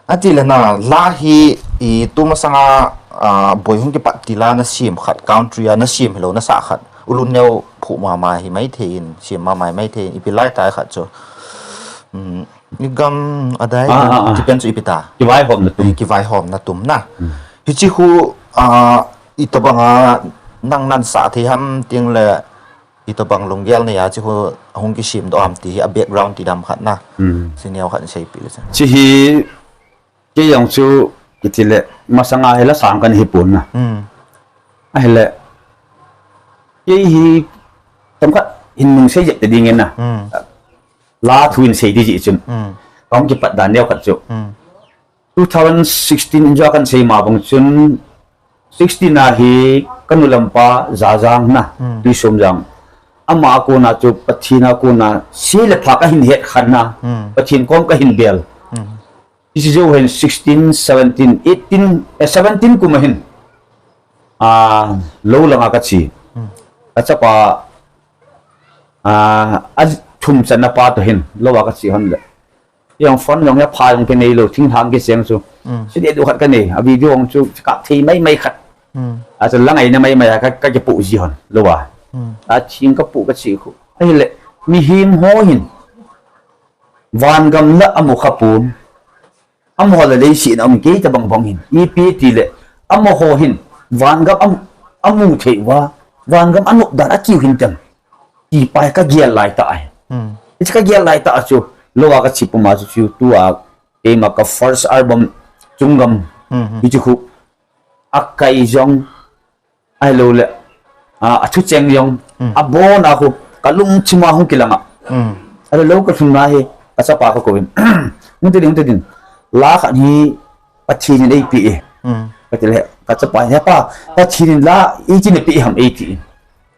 Atile na, la hi i tumasanga, ah, boi hung kipat tila nasem khat, country a nasem hilou nasah khat. Ulun neo phu mama hi maithei in, sem mama hi maithei in, ipi lai tai khat chu. Um, i gam adai, ah, ah, ah, kipen chu ipi ta. Kivaihomna tum. Kivaihomna tum na. Hmm. Hichi khu, ah, itobanga nang nan sah thei ham tile, itobang lunggel nei a chi khu hung kisemdoh ham ti hi a background ti dam khat na. Hmm. Chi neo khat seipeh le. Chi hi Kei jong chu, kiti le, masanga hi la sang kana hi pon na. Hmm. Ahile, kei hi, tomkhat hin nung sei jep te ding in na. Hmm. La thu in sei di ji chun. Hmm. Kahung kipat dan neo khat chu. Hmm. Two thousand sixteen in jo kan sei ma bang chun, sixteen a hi kanu lampa Jajang na, hmm, Tuisomjang. Ama a kona chu Pathen a kona sei le pha kahin het khan na, hmm, Pathen kom kahin bel. Hmm. Hiche jou hin sixteen, seventeen, eighteen, eh, seventeen kum a hin. Ah, lou langa kache. Hmm. Kachapa, ah, athum channa pa toh hin, lou a kache hon le. Jong phone jong hia pha jong kinei lou, thinglhang kiseng chu. Hmm. Sidi du khat kanei, a video jong chu kap thei maimai khat. Hmm. Achu la ngaina maimai a ka, kakipoh ji hon, lou a. Hmm. Athing kapoh kache khu. Ahile, mihem ho hin. Van gam la amu kha pon. Amaho la leiset a um kei tabang bang hin. Ipi tile, amaho hin, van gam am-, amu thei uva, van gam anop dan akiu hin tem. Ti pa hi kagel lai tah ahi. Hmm. Hiche kagel lai tah chu, lou a kache puma chu chu tua, keima ka first album Chunggam, hmm, hmm, hiche khu, akai jong, ahilou le, ah, athucheng jong, hmm, abon a khu, kalungthim a hung kilang a. Hmm. Ahilou kalhun na hi, kachapa kakou in. Hung te din, hung te din. La khat hi, Pathen in eipeh e. Hmm. Kati le, kachapa, he pa, Pathen in la, iti napeh ham eiti.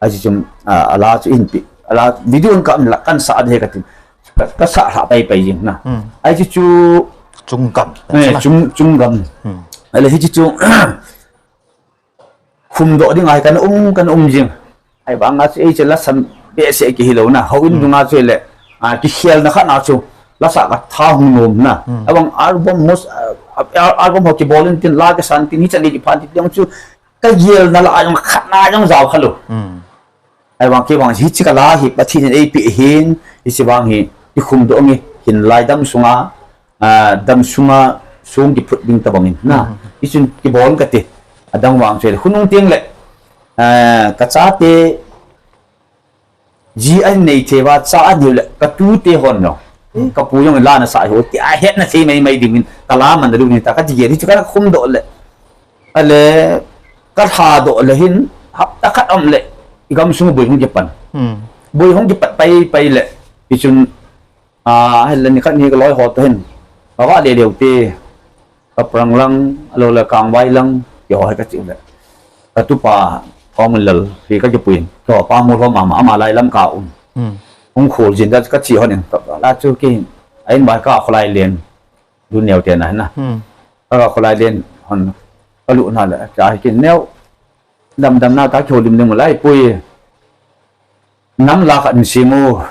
Ahi chu, ah, ala chu eipeh. Ala, video in ka, kan sa de kati. Ka, kasah lha pai pai jing na. Hmm. Ahi chu, Chunggam. Eh, Chung, Chunggam. Hmm. Ahile hiche chu, Khumdoh ding ahi kana um, kana um jing. Ahivanga chu eiche lasam behseh kihilou na. Houin, hmm, dunga chu le, ah, kikhelna khat na chu. Lasa katha hung nom na. Hmm. Ahivang album hos-, ah, ah, album ho kibol in tin, la kasan tin, hichan gei kiphan tin, jong chu. Kagelna la jong khat na jong jao khalou. Hmm. Ahivang kei vang hiche kala hi, Pathen in eipeh hin, hiche vang hi, kikhumdoh nge, hinlai dam sunga, ah, dam sunga song kiphut ding tabang in, na. Hmm. Hichun kibol kate, adang vang chule. Khonung teng le, ah, kachate, ji ahin nei thei uva, cha ahin nei u le, katute hon jong. Hmm. Kapu jong la nasa ho, ti ahetna thei mai mai ding in, kala man da lu ni ta, kati gel, hichu kana khumdoh le. Ale, kalhadoh le hin, hapta khat um le, i gamsung boi hung kipan. Hmm. Boi hung kipat pai, pai le, hichun, ah, hile nikhat ni kaloi ho toh hin, kava le leu te, Kaprang lang, ahilou le Kangvai lang, keiho hi kache u le. Katupa, Thongminlal, hi kakipui in, keiho pa mol ho mama, ama lai lam ka um. Hmm. Hung khol jin da kache hon in, ka, la chu kei hin, a in bai ka kholai len. Luneo te na na. Hmm. Ka kholai len hon. Kalut na le, cha hi kin neo. Dam dam na ta kihoulim ding lai pui. Nam la khat in sem u.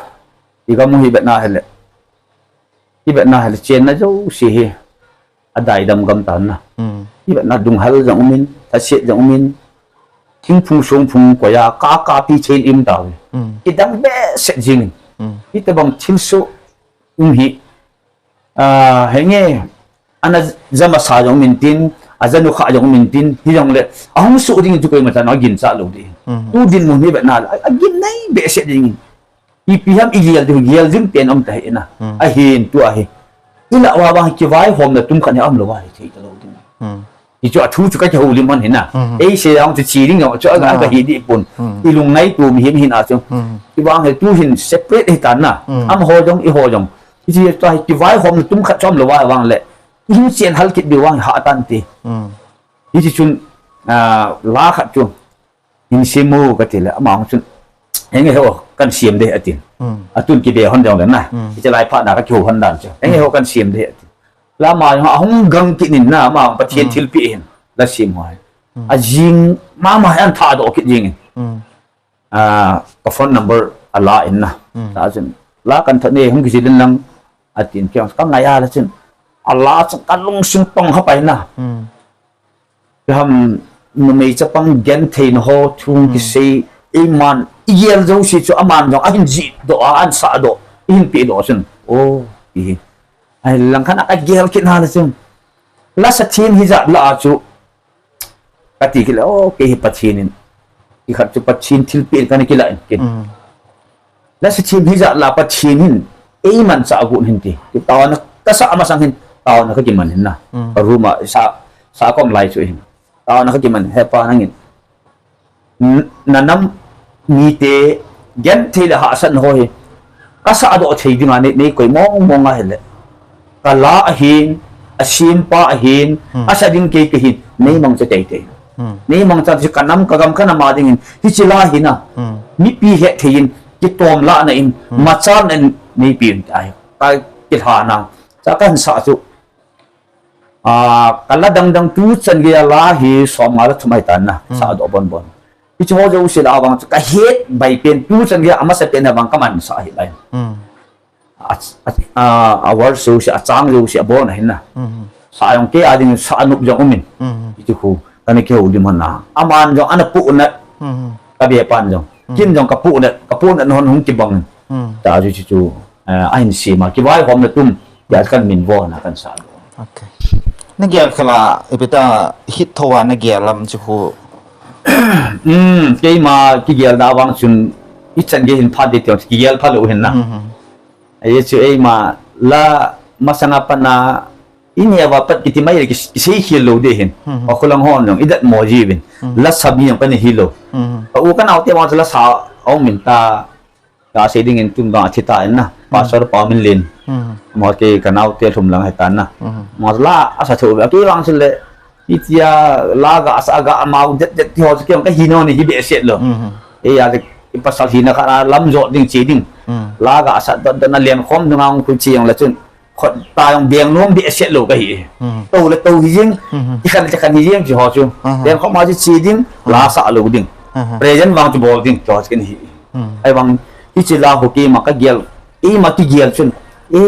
I gam u hi bet na hile. I bet na hile chenna jouse hi. Adai dam gam ta na. Hmm. I bet na dunghal jong um in, thaset jong um in. Thingphung songphung koi a, ka ka pi chen im ta. Hmm. I dam behseh jing in. Hmm. Hitobang thilsoh um hi. Ah, henge, ana ja masa jong min tin, aja nu kha jong min tin, hijongle, ahung soh ding chu koima chan aginchat lou ding. Tu dinmun hi vetna le, a, agim nei behseh ding. Ipi ham igel ding, gel ding pen um tahih na. Ahin tua hi. Ilah uva vang kivaihomna tum khat hi aum lou va hi thei talou ding. Hichu athu chu kakihoulim hon hina. Ei sei jong chu che ding jong chu aga, aga hi dih pon. Ilungngaito mihem hina chu. Ivang hi tu hin separate hitan na. Amaho jong, eiho jong. Hiche tua hi kivaihomna tum khat chu aum lou va vang le. Ihin chen hal kit diu vang hi hatante. Hiche chun, ah, la khat chu hin sem u kati le, ama hung chun, henge ho, kan sem de atin. Atun kibe hon jongle na. Hiche lai phat na kakihou hon dan chu. Henge ho, kan sem de atin. La ama jong ahung gang kit in na, ama Pathen thilpeh hin. La sem ho hi. Ajing mama hin athahdoh kit jengin. Ah, ka phone number ala in na. Ta chun, la kan thot ne, hung kijil in lang, atin, kei kangai a la chun. Ala chun kalungsung tong kha pai na. Kiham, numei chapang gentheina ho thu kisei, eiman, igel jouse chu aman jong ahin jihdoh a, ahin sahdoh, eihin pehdoh chun. O, ihi. Ahin lang khat a kagel kit na le chun. Lasa them hijat lah a chu kati kit le, o, kei hi Pathen in. Ikhat chu Pathen thilpeh in kana kilah in kin. Lasa them hijat lah a Pathen hin eimanchah agot hin ti. Taona kasah masang hin, taona kakiman hin na. Ka room a sa, sa kom lai chu hin. Taona kakiman, he pa nangin. N-, nanam mite genthei le hahsatna ho hi kasahdoh thei dinga nei, neikoi mong mong ahile. Kala ahin, asempa ahin, asa ding kei kahin, neimangcha teitei. Neimangcha chu kanam kagam kanam a dingin, hiche la hi na. Mipi hetthei in, kitomlahna in, machalna in, neipe in ahi. Kakilhana. Cha kahin sah chu. Ah, kala dangdang tuchan geiya la hi somnga le thum ahitan na, sahdoh bon bon. Hiche ho jouse lah a vang chu kahet bai pen tuchan geiya amasapen a vang kaman sah ahi lai. A, a, a, a verse jouse, achang jouse abon ahin na. Sah jong kei a ding sah anop jong umin. Hiche khu kana kihoulim hon na. Aman jong ana pohnat. Kabe pan jong. Kin jong kapohnat, kapohnat hon hung kibang. Ta chu chu chu. Eh, ahin sem a, kivaihomna tum, tia kan min vo na kan sah lou. Nagel khala, ipi ta hit thou a nagel lam chu khu. Keima kigelna vang chun, ichan gei hin phat ding tia kigel phalou hin na. Ahi chu eima la masanga pat na, ineo a pat kiti mai le ki, kisei khel lou ding hin. Pakhulang hon jong idatmo jiuvin. Lasa mi jong kana hilou. Ka u kanaote vang chu lasa aumin ta. Kasei dingin tun vang athi tan na. Pastor Paominlen. Amaho kei kanaote lhum lang ahitan na. Amaho la asa thou ve. Kei vang chule, hitia la gasa ga amau det det ti ho chu kei kahi nom hi behseh lou. Eia le, ipasal hina khat a lamjot ding che ding. La gasa dot dot na lenkhom dunga hung khu che jong le chun. Khut ta jong beng nom behseh lou kahi. Tou le tou hijeng, ikhan le khan hijeng chu ho chu. Bengkhom a chu che ding, la sah lou ding. Present vang chu bol ding, chu ho chu kahi. Ahivang, hiche la ho keima kagel, eima kigel chun. E,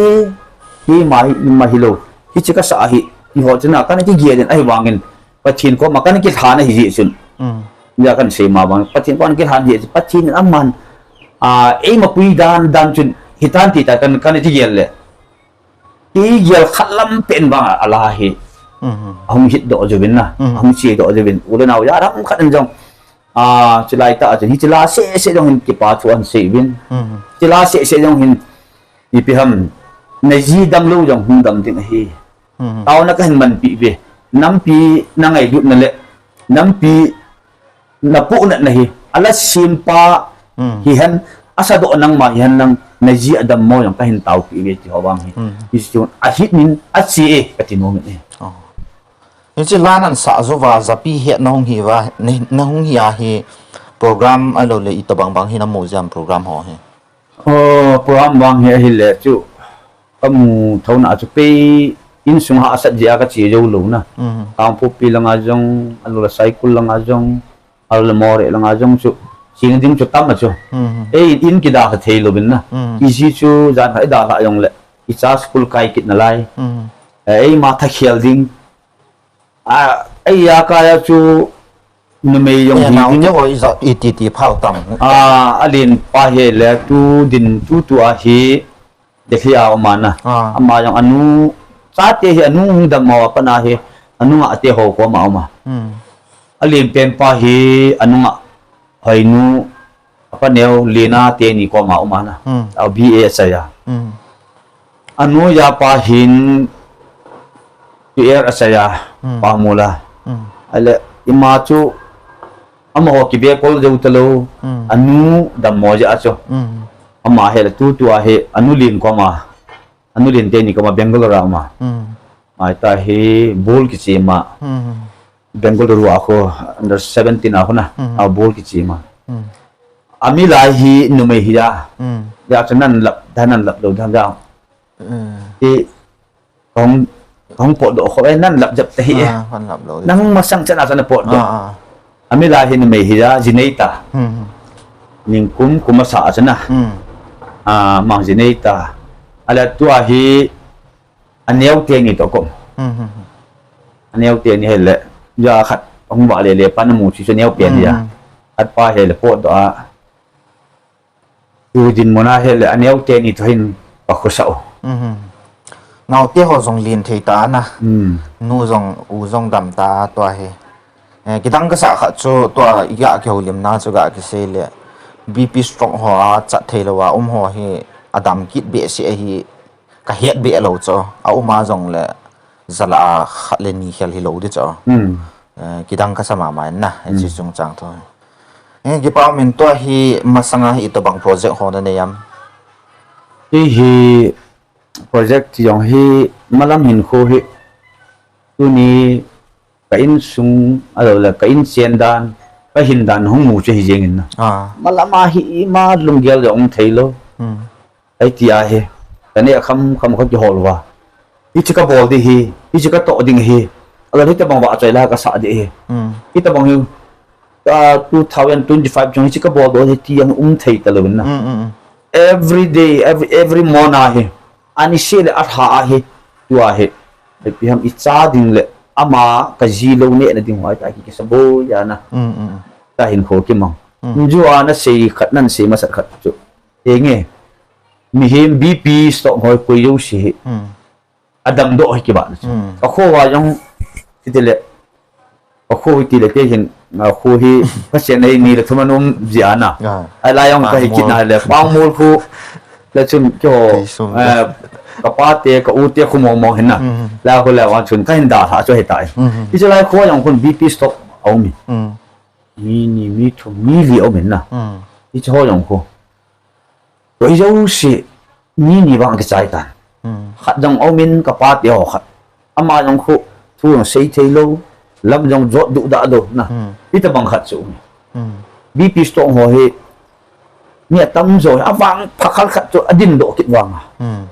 keima hi, ima hilou. Hiche kasah hi, ti ho chu na, kana kigel in, ahivangin. Pathen koma kana kilhan ahi jeh chun. Hia kana sei ma vang, Pathen koma kana kilhan jeh chun, Pathen in aman, a, eima pui dan, dan chun, hitan ti ta kana, kana kigel le. Kigel khat lam pen vang a la hi. Ahung hit doh jouvin na, ahung che doh jouvin. U le nao jat ham khat in jong. A, chulai tah a chun, hiche la seh seh jong hin kipa thu ahin sei uvin. Hiche la seh seh jong hin, ipi ham, naji damlou jong hung dam ding ahi. Taona kahin manpi uve. Nampi na ngailutna le, nampi na pohnatna hi, ala sempa hihen, asadoh nangma hihen lang, naji adammo jong kahin taopi uve ti ho vang hi. Hichu ahit nin ache e, kati nom in e. Hiche la nasah jouva, japi het nahung hi uva, nahung hi a hi program ahilou le itobang bang hi namu jam program ho hi. O, program vang hi ahile chu, kamu thouna chu kei insung hahsat jeh a kache jou lou na. Kangpokpi langa jong, ahilou le Saikul langa jong, ahilou le Moreh langa jong chu, chena ding chu tam a chu. Ei in kidalha thei louvin na. Iji chu jan khat idalhah jongle, icha school kai kit nalai. Eima thakhel ding. A, eia kai a chu numei jong hi ding. Iti ti phal tam. A, alenpa hi le tu din tutu a hi. Delhi a um a na. Ah. Ama jong anu, chate hi anu hung dammo a pat na hi, anu ngah te ho koma um a. Hmm. Alen pen pa hi anu ngah hoinu, apa neo Lena teni koma um a na. Hmm. A B A asei a. Hmm. Anu ja pa hin tu er asei a, hmm, pa mula. Hmm. Ale, ima chu, amaho kibekol jou talou, hmm, anu dammo jeh a chu. Hmm. Ama hi le tutua hi, anu Len koma, anu Len teni koma Bangalore a um a. Hmm. Mai ta hi ball kichim a. Hmm. Bangalore a khu, under seventeen a khu na, hmm, a ball kichim a. Hmm. Ami lai hi numei hi a. Hmm. Ja chu nan lap, da nan lap lou da ja. Hmm. Ti, Kahung, kahung potdoh kho, eh, nan lap jep ta hi, eh. Ah, kan lap lou. Nang masang chan a chan a potdoh. Ah, ah. Ami lai hi numei hi a, jinei ta. Hmm, hmm. Ningkum kum masa a chan a. Hmm. Ah, mang jinei ta. Ale tua hi, aneo teni toh kom. Hmm, hmm, hmm. Aneo teni hi le, ja khat, hung vah le le, pa na mu chu aneo teni a. Hmm, hmm. Khat pa hi le potdoh a. Tu dinmun a hi le, aneo teni toh hin ka khosa u. Mhm. Naote ho jong len thei ta na. Hmm. Nu jong, u jong dam ta tua hi. Eh, kidang kasa khat chu tua i ga kihoulimna chu ga kisei le. B P stroke ho a chat thei lou a um ho hi adam kit behseh ahi. Ka het beh lou chu. A um a jong le. Jala a khat le ni khel hilou di chu. Hmm. Eh, kidang kasa mama in na, eh, hmm, chi chungchang thu. Eh, kipa um in tua hi masanga hi itobang project ho na nei am? Hi hi project jong hi malam hinkho hi tuni ka insung a lou le ka inchen dan, ka hin dan hung mu chu hi jeng in na. Ah. Malam a hi ima lunggel jong um thei lou. Hmm. Hiti ahi, ka neh kham kham ka kihol uva. Hiche ka bol ding hi, hiche ka toh ding hi. Alah hitabang vahchoi la ka sah ding hi. Hmm. Hitabang hi, ah, two thousand twenty-five chang hiche ka bol doh hi ti jong um thei talou in na. Hmm, hmm, hmm. Every day, every, every morning ahi. Ani se le alha ahi, tua hi. Ipi ham i cha ding le ama ka ji lou neh na ding hoitah ki kisa boi a na. Hmm, hmm, hmm. Ka hinkho kimang. Hmm. Jua na sei khat nan sei masat khat chu. Henge, mihem B P stroke ho koi jouse hi. Hmm. Adamdoh hi kibahna chu. Hmm. Ka kho a jong, hiti le, ka kho hiti le kei hin, ka kho hi, Pathen in ni le thum a um jeh a na. Ah. Alai jong ka hi kit na le, Pangmol khu, le chun keiho, eh, ka pa te, ka u te khu mong mong hin na. Hmm. La khu le vang chun, ka hin dalha chu hitai. Hmm. Hiche lai kho jong khun B P stroke a um e. Hmm. Mi ni, mi thum, mi li a um in na. Hmm. Hiche ho jong khu. Koi jouse, mi ni vang kichai tan. Hmm. Khat jong a um in ka pa te ho khat. Ama jong khu, thu jong sei thei lou, lam jong jot duh dah lou na. Hmm. Hitabang khat chu. Hmm. B P stroke ho hi, mi atam jo, avang phakhal khat chu adin doh kit vang a. Hmm.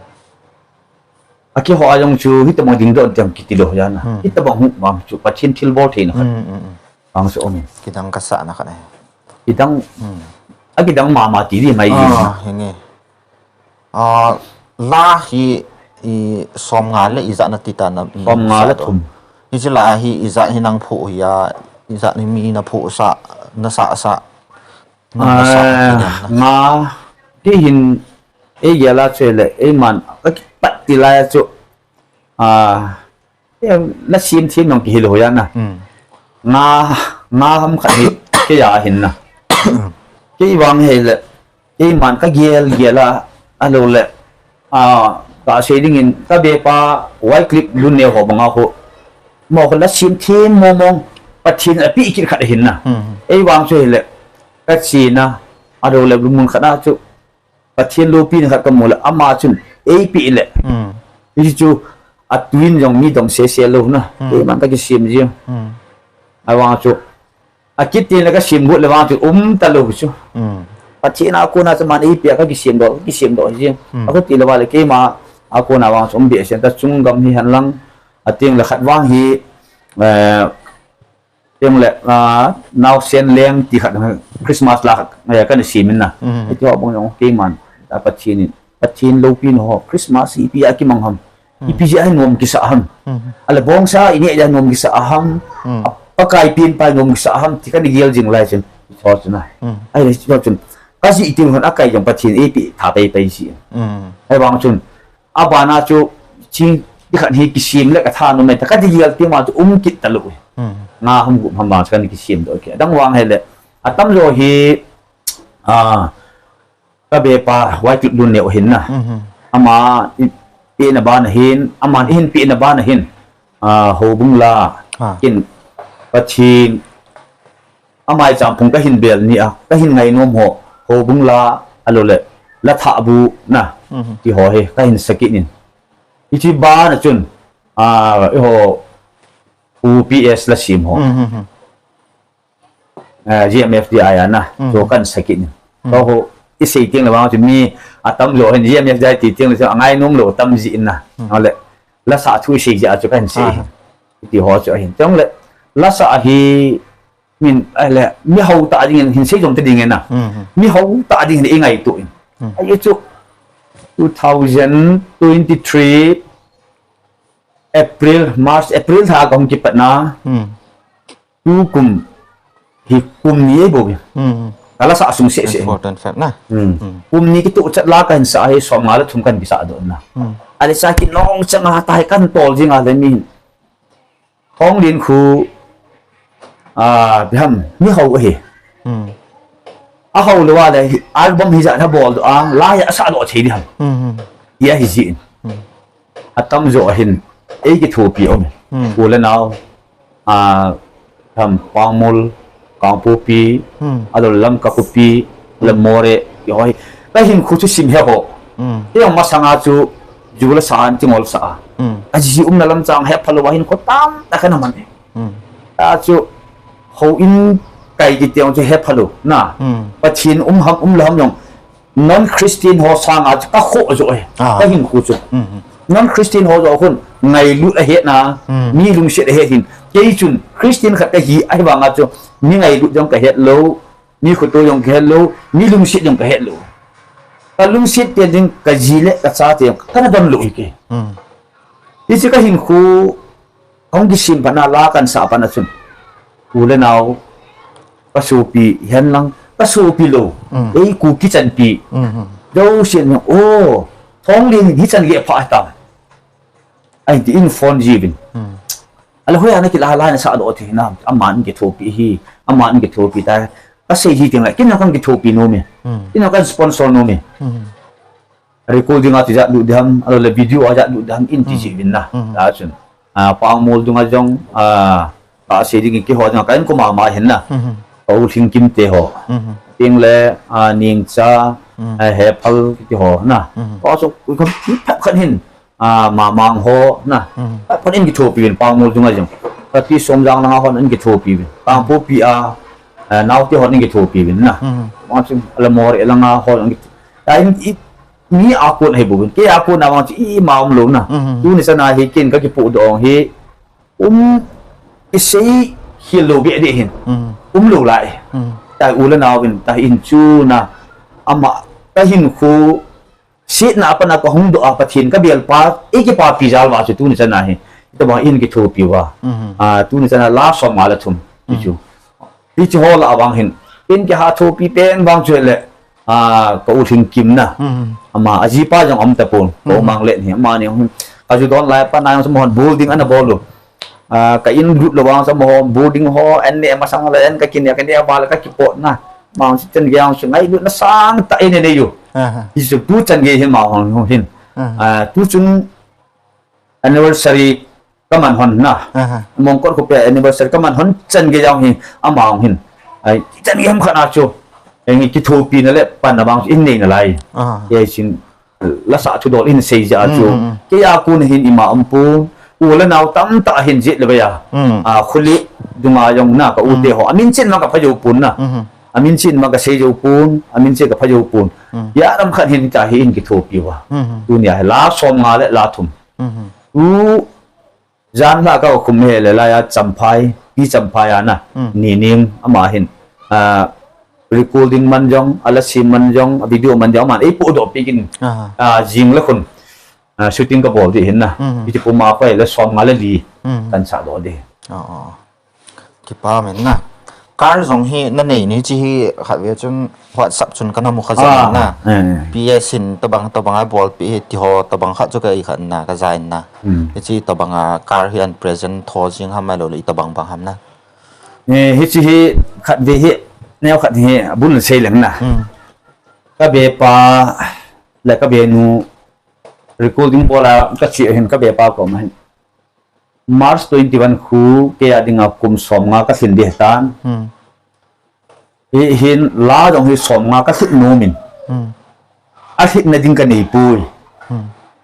A keiho a jong chu, hitabang dingdoh ding kiti lou jeh a na. Hmm. Hitabang hung vang chu, Pathen thilbol theina khat. Hmm, hmm, hmm. Vang chu um e. Kidang kasa na khat ahi. Kidang, hmm, a kidang mama ti di mai di. Ah, henge. Ah, la hi i som nga le ijat na ti ta na, som nga le thum. Hiche la hi ijat hi nang phoh hi a, ijat hi mi na phoh sa, na sa sa. Nga, ah, nga, kei hin, ei gel a chu le, eiman, ka kipat ti lai a chu, ah, eh, la sim thim nong kihi lou jeh a na. Hmm. Nga, nga ham khat hi, kei a hin na. Kei vang hi le, eiman ka gel, gel a, a lou le, ah, ka sei ding in, ka be pa, Wycliffe Luneo ho banga ho. Mo ko la sim thim mo mong, Pathen a pi kit khat hin na. Hmm. Ei vang chu hi le, ka chi na, a lou le, mun khat na chu, Pathen loupina khat ka mu le, ama chun, ei pi le. Hmm. Hichu, a tuin jong mi dong sese lou na. Hmm. Eiman ka kisem jing. Hmm. Ahivang chu, a kiti le ka sem got le vang chu, um talou chu. Hmm. Pathen a kona chu man ei pi a ka kisem doh, ka kisem doh jing. Hmm. A khuti le vale keima, a kona vang chu, um behseh ta chung gam hi hen lang, a teng le khat vang hi, eh, Teng le, ah, naosen leng ti khat, Christmas la khat, eh, kana sem in na. Mhm. Hiti ho bang jong keiman, ta Pathen in, Pathen loupina ho, Christmas ipi a kimang ham. Mhm. Ipi jeh a nom kisah ham. Mhm. Ale bongsa i neh jeh a nom kisah ham. Mhm. A, Pakai pen pa nom kisah ham, ti kana gel jing lai chun. Hiti ho chun na. Mhm. Ahile hiti ho chun. Ka jih teng hon a kai jong Pathen in eipe tha pai pai ji. Mhm. Ahivang chun, abana chu, ching, ti khat hi kisem le katha nom e, ta kati gel ti ma chu um kit talou. Hmm. Nga hum gup ham vang chu kana kisem doh kit. Adang vang hile, atamjo hi, a, ka bepa Waitut Lunleu ahin na. Mhm. Ama i, pehna bana hin, aman eihin pehna bana hin. A, houbung la, ha, kin, Pathen, ama ichangphung kahin bel ni a, kahin ngainom ho, houbung la, alou le, la thah bu na, mhm, ti ho hi, kahin sakit in. Hiche bana chun, a, eiho, U P S la sem ho. Mhm. A, G M F D I a na, mhm, chu kana sakit in. Mhm. Chu ho, isei teng le vang chu mi atamjo hin G M F D I ti teng le chu angainom lou tam ji in na. Mhm. Ahile, la sah thu isei ji a chu kahin sei. Ah. Ti ho chu ahin. Chule, la sah hi, min, ahile, mi hou tah dingin, hin sei jom ta dingin na. Mhm. Mi hou tah dingin ingaito in. Mhm. Ahi chu, two thousand twenty-three, April, March, April lha kahung kipat na. Hmm. Tukum hi kum ni ahi bou. Hmm. Kala sah sung seh seh. Important fact na. Hmm. Hmm. Kum ni kitoh chet la kahin sah hi som nga le thum kahin kisah doh na. Hmm. Ahile sa kinong chang a tahi kahin tol jing a le mi. Thonglen khu, a, biham, mi hou ahi. Hmm. Ahou lou a le, album hijat na bol doh a, la ya sah doh thei diham. Hmm. Tia hi jin. Hmm. Atamjo ahin, ei kithopi um. Hmm. U le nao, a, tham Pangmol, Kangpokpi, hmm, alou Lamka khopi, hmm, le Moreh, kihoi. Kahin khu chu sim he ho. Hmm. Kei masanga chu, ju la sa an chingol sa a. Hmm. Aji umna lam chang hephalou a hin khu tamtah kana man e. Hmm. Achu, houin kai kiti ang chu hephalou, na. Hmm. Pathen um ham, um lou ham jong. Non-Christian ho sanga chu kakhoh jo e. Ah. Kahin khu chu. Hmm. Non-Christian ho jo khun ngailut ahet na, hmm, mi lungset ahet hin. Kei chun Christian khat kahi ahi vanga chu mi ngailut jong kahet lou, mi khoto jong kahet lou, mi lungset jong kahet lou. Kalungset te ding kaji le kacha te kana don lou hi ke. Hmm. Hiche kahin khu Hung kisem phat na la kahin sah phat na chun. U le nao, kasopi, hihen lang, kasopi lou. Mm. Ei Kuki chanpi. Mm-hmm. Jousen, oh, Thonglen hin hichan gei pha tam. Ahin tin phone jiuvin. Mm. Ahile hoiya nakila la nasah doh ti hinam, aman kithopi hi, aman kithopi tai. Kasei ji teng le, ken jong kahin kithopi nom e. Mm. Ken jong kahin sponsor nom e. Mm. Record ding a tijat lut ding ham, ahilou le video a jat lut ding ham, in ti, mm, jiuvin na. Mm. Tachun. Ah, Pangmol dunga jong, ah, kasei ding kihou ding a, ka in koma ma hin na. Mm. Ka u Lhingkim te ho. Mm. Tin le, ah, Ningcha, mm, ah, Hephal kiti ho na. Mm. Ka so, ka phat khat hin, ah, Mamang ho na. Mm. Phat khat in kithopi uvin, Pangmol dunga jong. Ka ti Somjang langa hon in kithopi uvin. Kangpokpi a, ah, naote hon in kithopi uvin na. Mm. Vang chun, ahilou le Moreh langa hon in kit-, ah, in, i, Mi a kon ahi bouvin. Kei a kon a vang chu ima umlou na. Mhm. Tuni chan a hi ken ka kipohdoh hi. Um, isei khel lou beh deh hin. Mhm. Umlou lai. Mhm. Tua u le nao vin, tua hin chu na. Ama, ka hinkho, setna a pat a ka hung doh a Pathen ka belpa, ei kipapi jal uva chu tuni chan a hi. Tua bang in kithopi uva. Mhm. Ah, tuni chan a la som nga le thum. Mhm. Chu. Hiche ho lah a vang hin. In kiha thopi pen vang chu le, ah, ka u Lhingkim na. Hmm. Ama, ajipa jong um tapon. Ka u, hmm, Manglen hi. Amani hin. Ka ju don lai a pat na jong chu amahon bol ding ana bol u. Ah, ka in lut lou vang chu amahon bol ding ho, an neh masang le an ka kineh, ka neh val ka kipot na. Amahon chu chan gei jong chu ngailutna sangtah in anei u. Aha. Hichu tu chan gei hin amahon hin. Aha. Ah, tu chun anniversary ka man hon na. Aha. Mongkot khopi a anniversary ka man hon chan gei jong hi, amahon hin. Ai, chan gei ham khat na chu. Ei nge kithopina le panna vang chu in nei nalai. Aha. Kei sin la sah thudol in sei jeh a chu. Mm, mm, mm. Kei a kon hin ima um pon. U le nao tamtah hin jet le vei a. Mm. Ah, Khuli dunga jong na ka u te, mm, ho. Amin chen ma ka pha jou pon na. Mm. Amin chen ma ka sei jou pon. Amin chen ka pha jou pon. Mm. Hia ram khat hin tua hi in kithopi uva. Mm. Tunia hi la som nga le la thum. Mm. Tu Jan la ka khum he le laiya Champhai, Pi Champhai a na, hmm, Nining ama hin. Ah, recording man jong, a la sem man jong, a video man jong, aman ei pohdoh pi kin. Aha. Ah, jing le khun. Ah, shooting ka bol ding hin na. Hmm. Hiche puma khoi le som nga le li. Hmm. Kan sah doh ding. Oh, oh. Kipa men na. Car jong hi nanei ni chi hi khat ve chun WhatsApp chun kana mu kha jeng na. P S in tobang tobang a bolpi hi ti ho tobang khat chu ka i khan na ka jain na. Hichi tobang a car hi an present tho jing ham lo le i tobang bang ham na. Hichi hi khat ve hi neo khat hi abul sei leng na. Ka be pa le ka be nu recording bol a ka chi hin ka be pa ko ma hin. March twenty-one khu kei a dinga kum som nga ka lhin ding tan. Hi hin la jong hi som nga ka lhin nom in. A lhin na ding ka nei pui.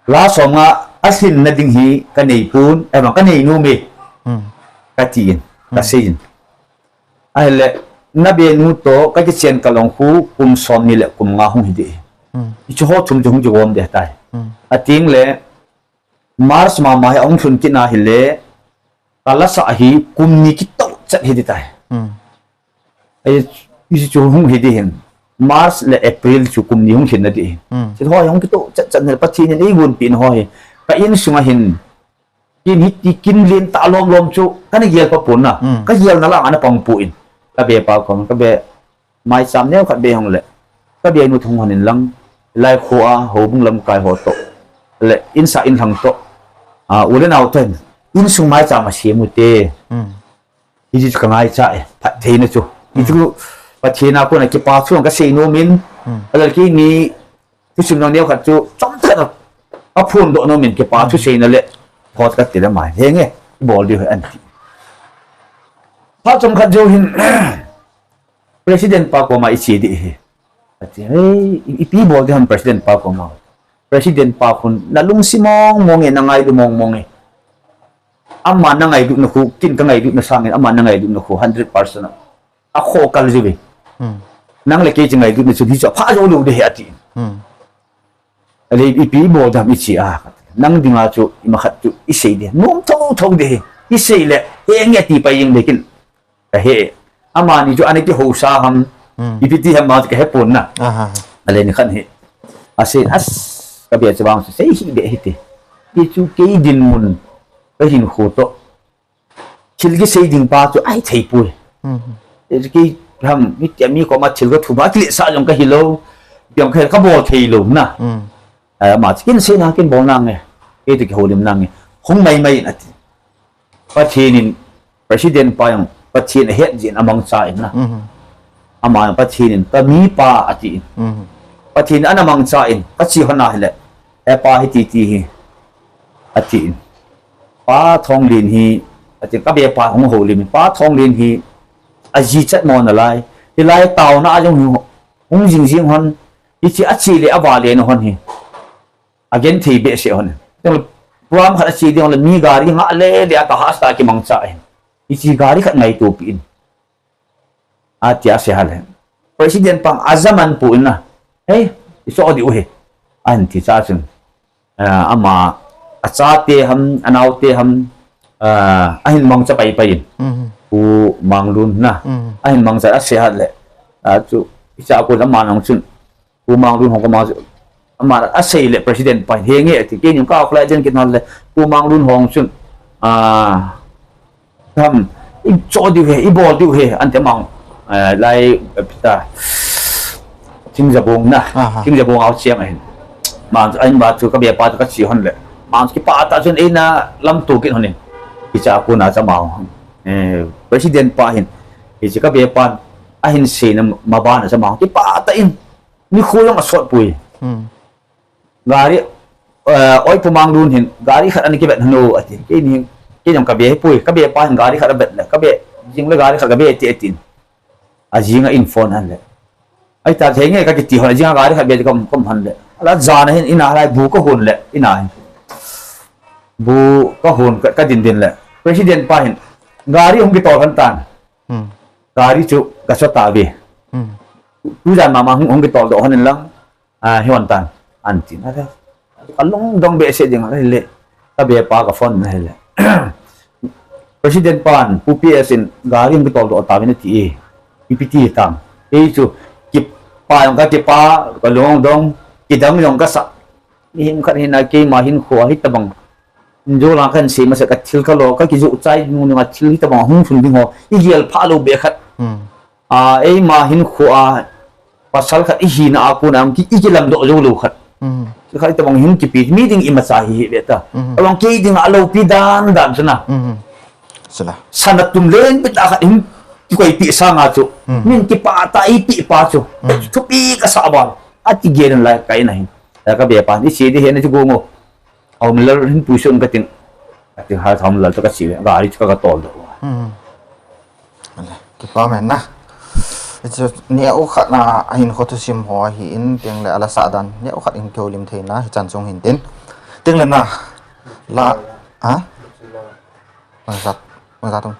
La som nga a lhin na ding hi ka nei pun, eh, ka nei nom e. Ka ti in, ka sei in. Ahile, na be nu to, ka kichen ka long khu, kum som ni le kum nga hung hi ding. Hichi ho thum chu hung chu gom ding tai. A ting le, March mama hi ahung lhun kit na hile, ka lasa hi kum ni kitoh chet hi ding tai. Ai, hichi chu hung hi ding hin. March le April chu kum ni hung lhin na ding hin. Hichi ho hi hung kitoh chet chet na Pathen in eigonpi na ho hi. Ka insung a hin, kin hiti kin lien ta lom lom chu, ka na gel pa pon na. Ka gel na lang ana pang pui in. Ka be pa kom, ka be Maicham neo khat be hong le. Ka be nu thong hon in lang. Lai kho a, houbung lamkai ho to. Le, insa inlhang to. A, u le nao to hin. Insung maicham a sem u te. Hichi chu ka ngaicha e. Phatthei na chu. Hichu, Pathen a kona kipa thu ka sei nom in. Alal ki ni, thusim neo khat chu, chom khat a, a phun doh nom in kipa thu sei na le. Thot ka ti le mai. Henge, bol ding hi an ti. Phat chom khat jou hin, President pa koma i che ding hi. Ati, "Hei, i, ipi bol ding ham President pa koma." President pa khun, "Na lungsim mong mong e, na ngailu mong mong e. Ama na ngailu na khu, kin ka ngailu na sang e, ama na ngailu na khu, hundred percent a. A kho kal jiu ve. Nang le kei chi ngailu na chu, hi chu, pha jou lou ding hi," ati. Ale ipi bol ding ham i chi a. Nang dinga chu, imakhat chu, i sei ding. Nom tho tho ding hi. I sei le, henge ti pai jing ding kin. Ka he. Amani chu ana kihousa ham. Ipi ti ham ma chu ka he pon na. Ale ni khan hi. Asei, as, ka be chu vang chu sei hi be hi te. Ti chu kei dinmun. Ka hinkho to. Thil kisei ding pa chu ahi thei poi. Ti chu kei ham, mi ti mi koma thil ka thum a kile sa jong ka hi lou. Jong ka, ka bol thei lou na. Ama chu kin sei na kin bol na nge. Kei ti kihoulim na nge. Hung mai mai in ati. Pathen in President pa jong Pathen ahet jin amangcha in na. Ama Pathen in ka mi pa ati in. Pathen ana mangcha in ka chi hon a hile. He pa hi ti ti hi. Ati in. Pa Thonglen hi, ati ka be pa hung houlim in. Pa Thonglen hi aji chat mo na lai. Hilai taona a jong hi hung jing jing hon. Hichi achi le avale na hon hi. Agen thei behseh hon. Program khat achi ding le mi gari nga le le a ka hasta kimangcha in. Hichi gari khat ngaito pi in. Ati a se hale. President pang ajaman pu in na. Hei, i cho di u he. An ti cha chun. Ah, ama, achate ham, anaote ham, ah, ahin mangcha pai pai in. Pu Manglun na. Ahin mangcha a se hale. Ah, chu, i cha ko ama nang chun. Pu Manglun hong kama chu, ama asei le President pa, henge ati, kei ning ka khulai den kin hon le, Pu Manglun hong chun, ah, ham, i cho diu he, i bol diu he, ante mang, eh, lai, eh, pita, Thingjabong na, Thingjabong a chiang ahin. Mang chu, ahin ba chu, ka be pa chu ka chi hon le. Mang chu kipah tah chun, eina lamto kin hon in. Kicha ko na cha mau. Eh, President pa hin. Hichi ka be pa, ahin sei na ma ba na cha mau. Kipah tah in. Nikho jong asot pui. Gari, eh, oi Pu Manglun hin, gari khat ana kivet hon o, ati. Kei ni, kei jong ka be pui, ka be pa hin gari khat avet le, ka be, jing le gari khat ka be ti atin. Ajing a in phone hon le. Ai ta thei nge ka kiti hon, ajing a gari khat be ti kom, kom hon le. Ala jan a hin, ina lai bu ka hon le, ina hin. Bu ka hon ka, ka din din le. President pa hin, gari hung kitol hon tan. Gari chu ka cho ta ve. Tujan mama hung, hung kitol doh hon in lang. Ah, hi hon tan. An tin. Ka lungdong behseh ding a hile. Ka be pa ka phone na hile. President pan, Pu P S in gari hung kitol doh ta ve na ti e. Ipi ti tam. Ei chu, kipa jong ka kipa, ka lungdong, kidang jong ka sa. Mihem khat hina keima hinkho a hitabang. Injo lang kan sei masa ka thil ka lo, ka kijoh chai nung nung a thil hitabang hung lhun ding ho. I gel pha lou be khat. Hmm. A, eima hinkho a, pasal khat i hina a kon a, ki, i kilam doh jou lou khat. Hmm. Khat hitabang hin kipe, mi ding imacha hi hi be ta. Hmm. Tabang kei ding a lopi dan dan chu na. Hmm. Sila. Sana tum len pe ta khat hin kikoi pi sanga chu. Hmm. Min kipa ta i pi pa chu. Hmm. Thupi ka sa bal. Ati gel lai ka ina hin. Ka be pa, i che di he na chu gongo. Aum lal hin puisun ka ting. Ka ting ha thom lal to ka si, gari chu ka ka tol do. Hmm. Ale, kipa men na. Hichu neo khat na a hinkho thusim ho ahin, tengle ala sa dan. Neo khat in kihoulim thei na, hichan chung hin tin. Tengle na. La, ha? Masa, masa tung.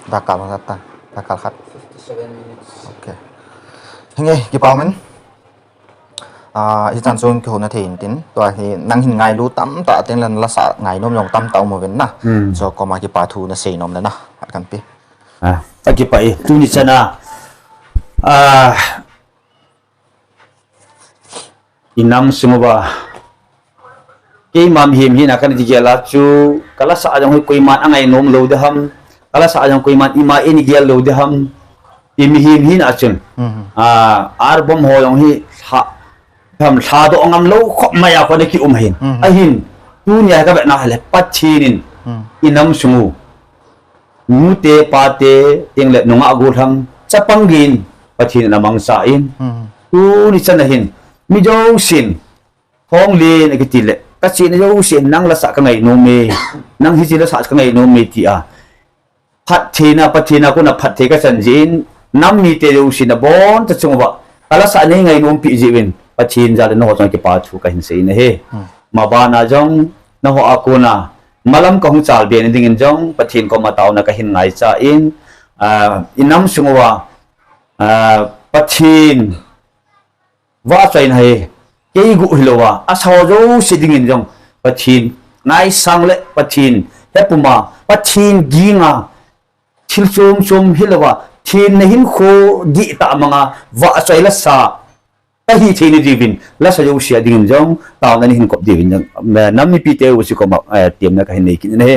Dakal masa ta, dakal khat. Fifty-seven minutes. Okay. Hinge, kipa men. Ah, hichan chung kihouna thei in tin. Tua hi nang hin ngailu tamtah tengle la sa ngainom jong tamtah um uvin na. Hmm. Chu koma kipa thu na sei nom le na. Akan pi. Ah, ka kipa e, tuni chan a. Ah, i nam sung uva. Keima mihem hina kana ti gel a chu, ka la sa jong hi koiman angainom lou ding ham. Ka la sa jong koiman ima eini gel lou ding ham. I mihem hina chun. Mhm. Ah, album ho jong hi lha, ham lha doh ngam lou khop mai a kona ki um ahin. Mhm. Ahin, tunia ka vetna le Pathen in, mhm, i nam sung u. Nute, pate, tengle nungah gollhang, chapang geiyin, Pathen in amangcha in. Hmm. Tuni chan a hin, mi jousen, Thonglen akiti le, ka chena jousen, nang la sa ka ngainom e, nang hiche la sa ka ngainom e tia. Phattheina, Pathen a kona phatthei ka chan jeh in, nam mite jousen abon cha chung uva, ka la sa nei ngainom pi jeh uvin, Pathen jal in nangho chunga kipa thu ka hin sei in ahi. Hmm. Mabana jong, nangho a kona, malam ka hung chalbe na dingin jong, Pathen koma taona ka hin ngaicha in, ah, i nam sung uva, ah, Pathen vahchoina hi, kei guh hilou a, asa ho jouse dingin jong, Pathen ngaisang le Pathen hepuma, Pathen ginga, thil chom chom hilou a, thenna hinkho dihtah manga, vahchoi la sa, ka hi theina diuvin, la sa jouse a dingin jong, taona nei hin kop diuvin jong, nam mipite u si koma, eh, temna ka hin nei kit in ahi.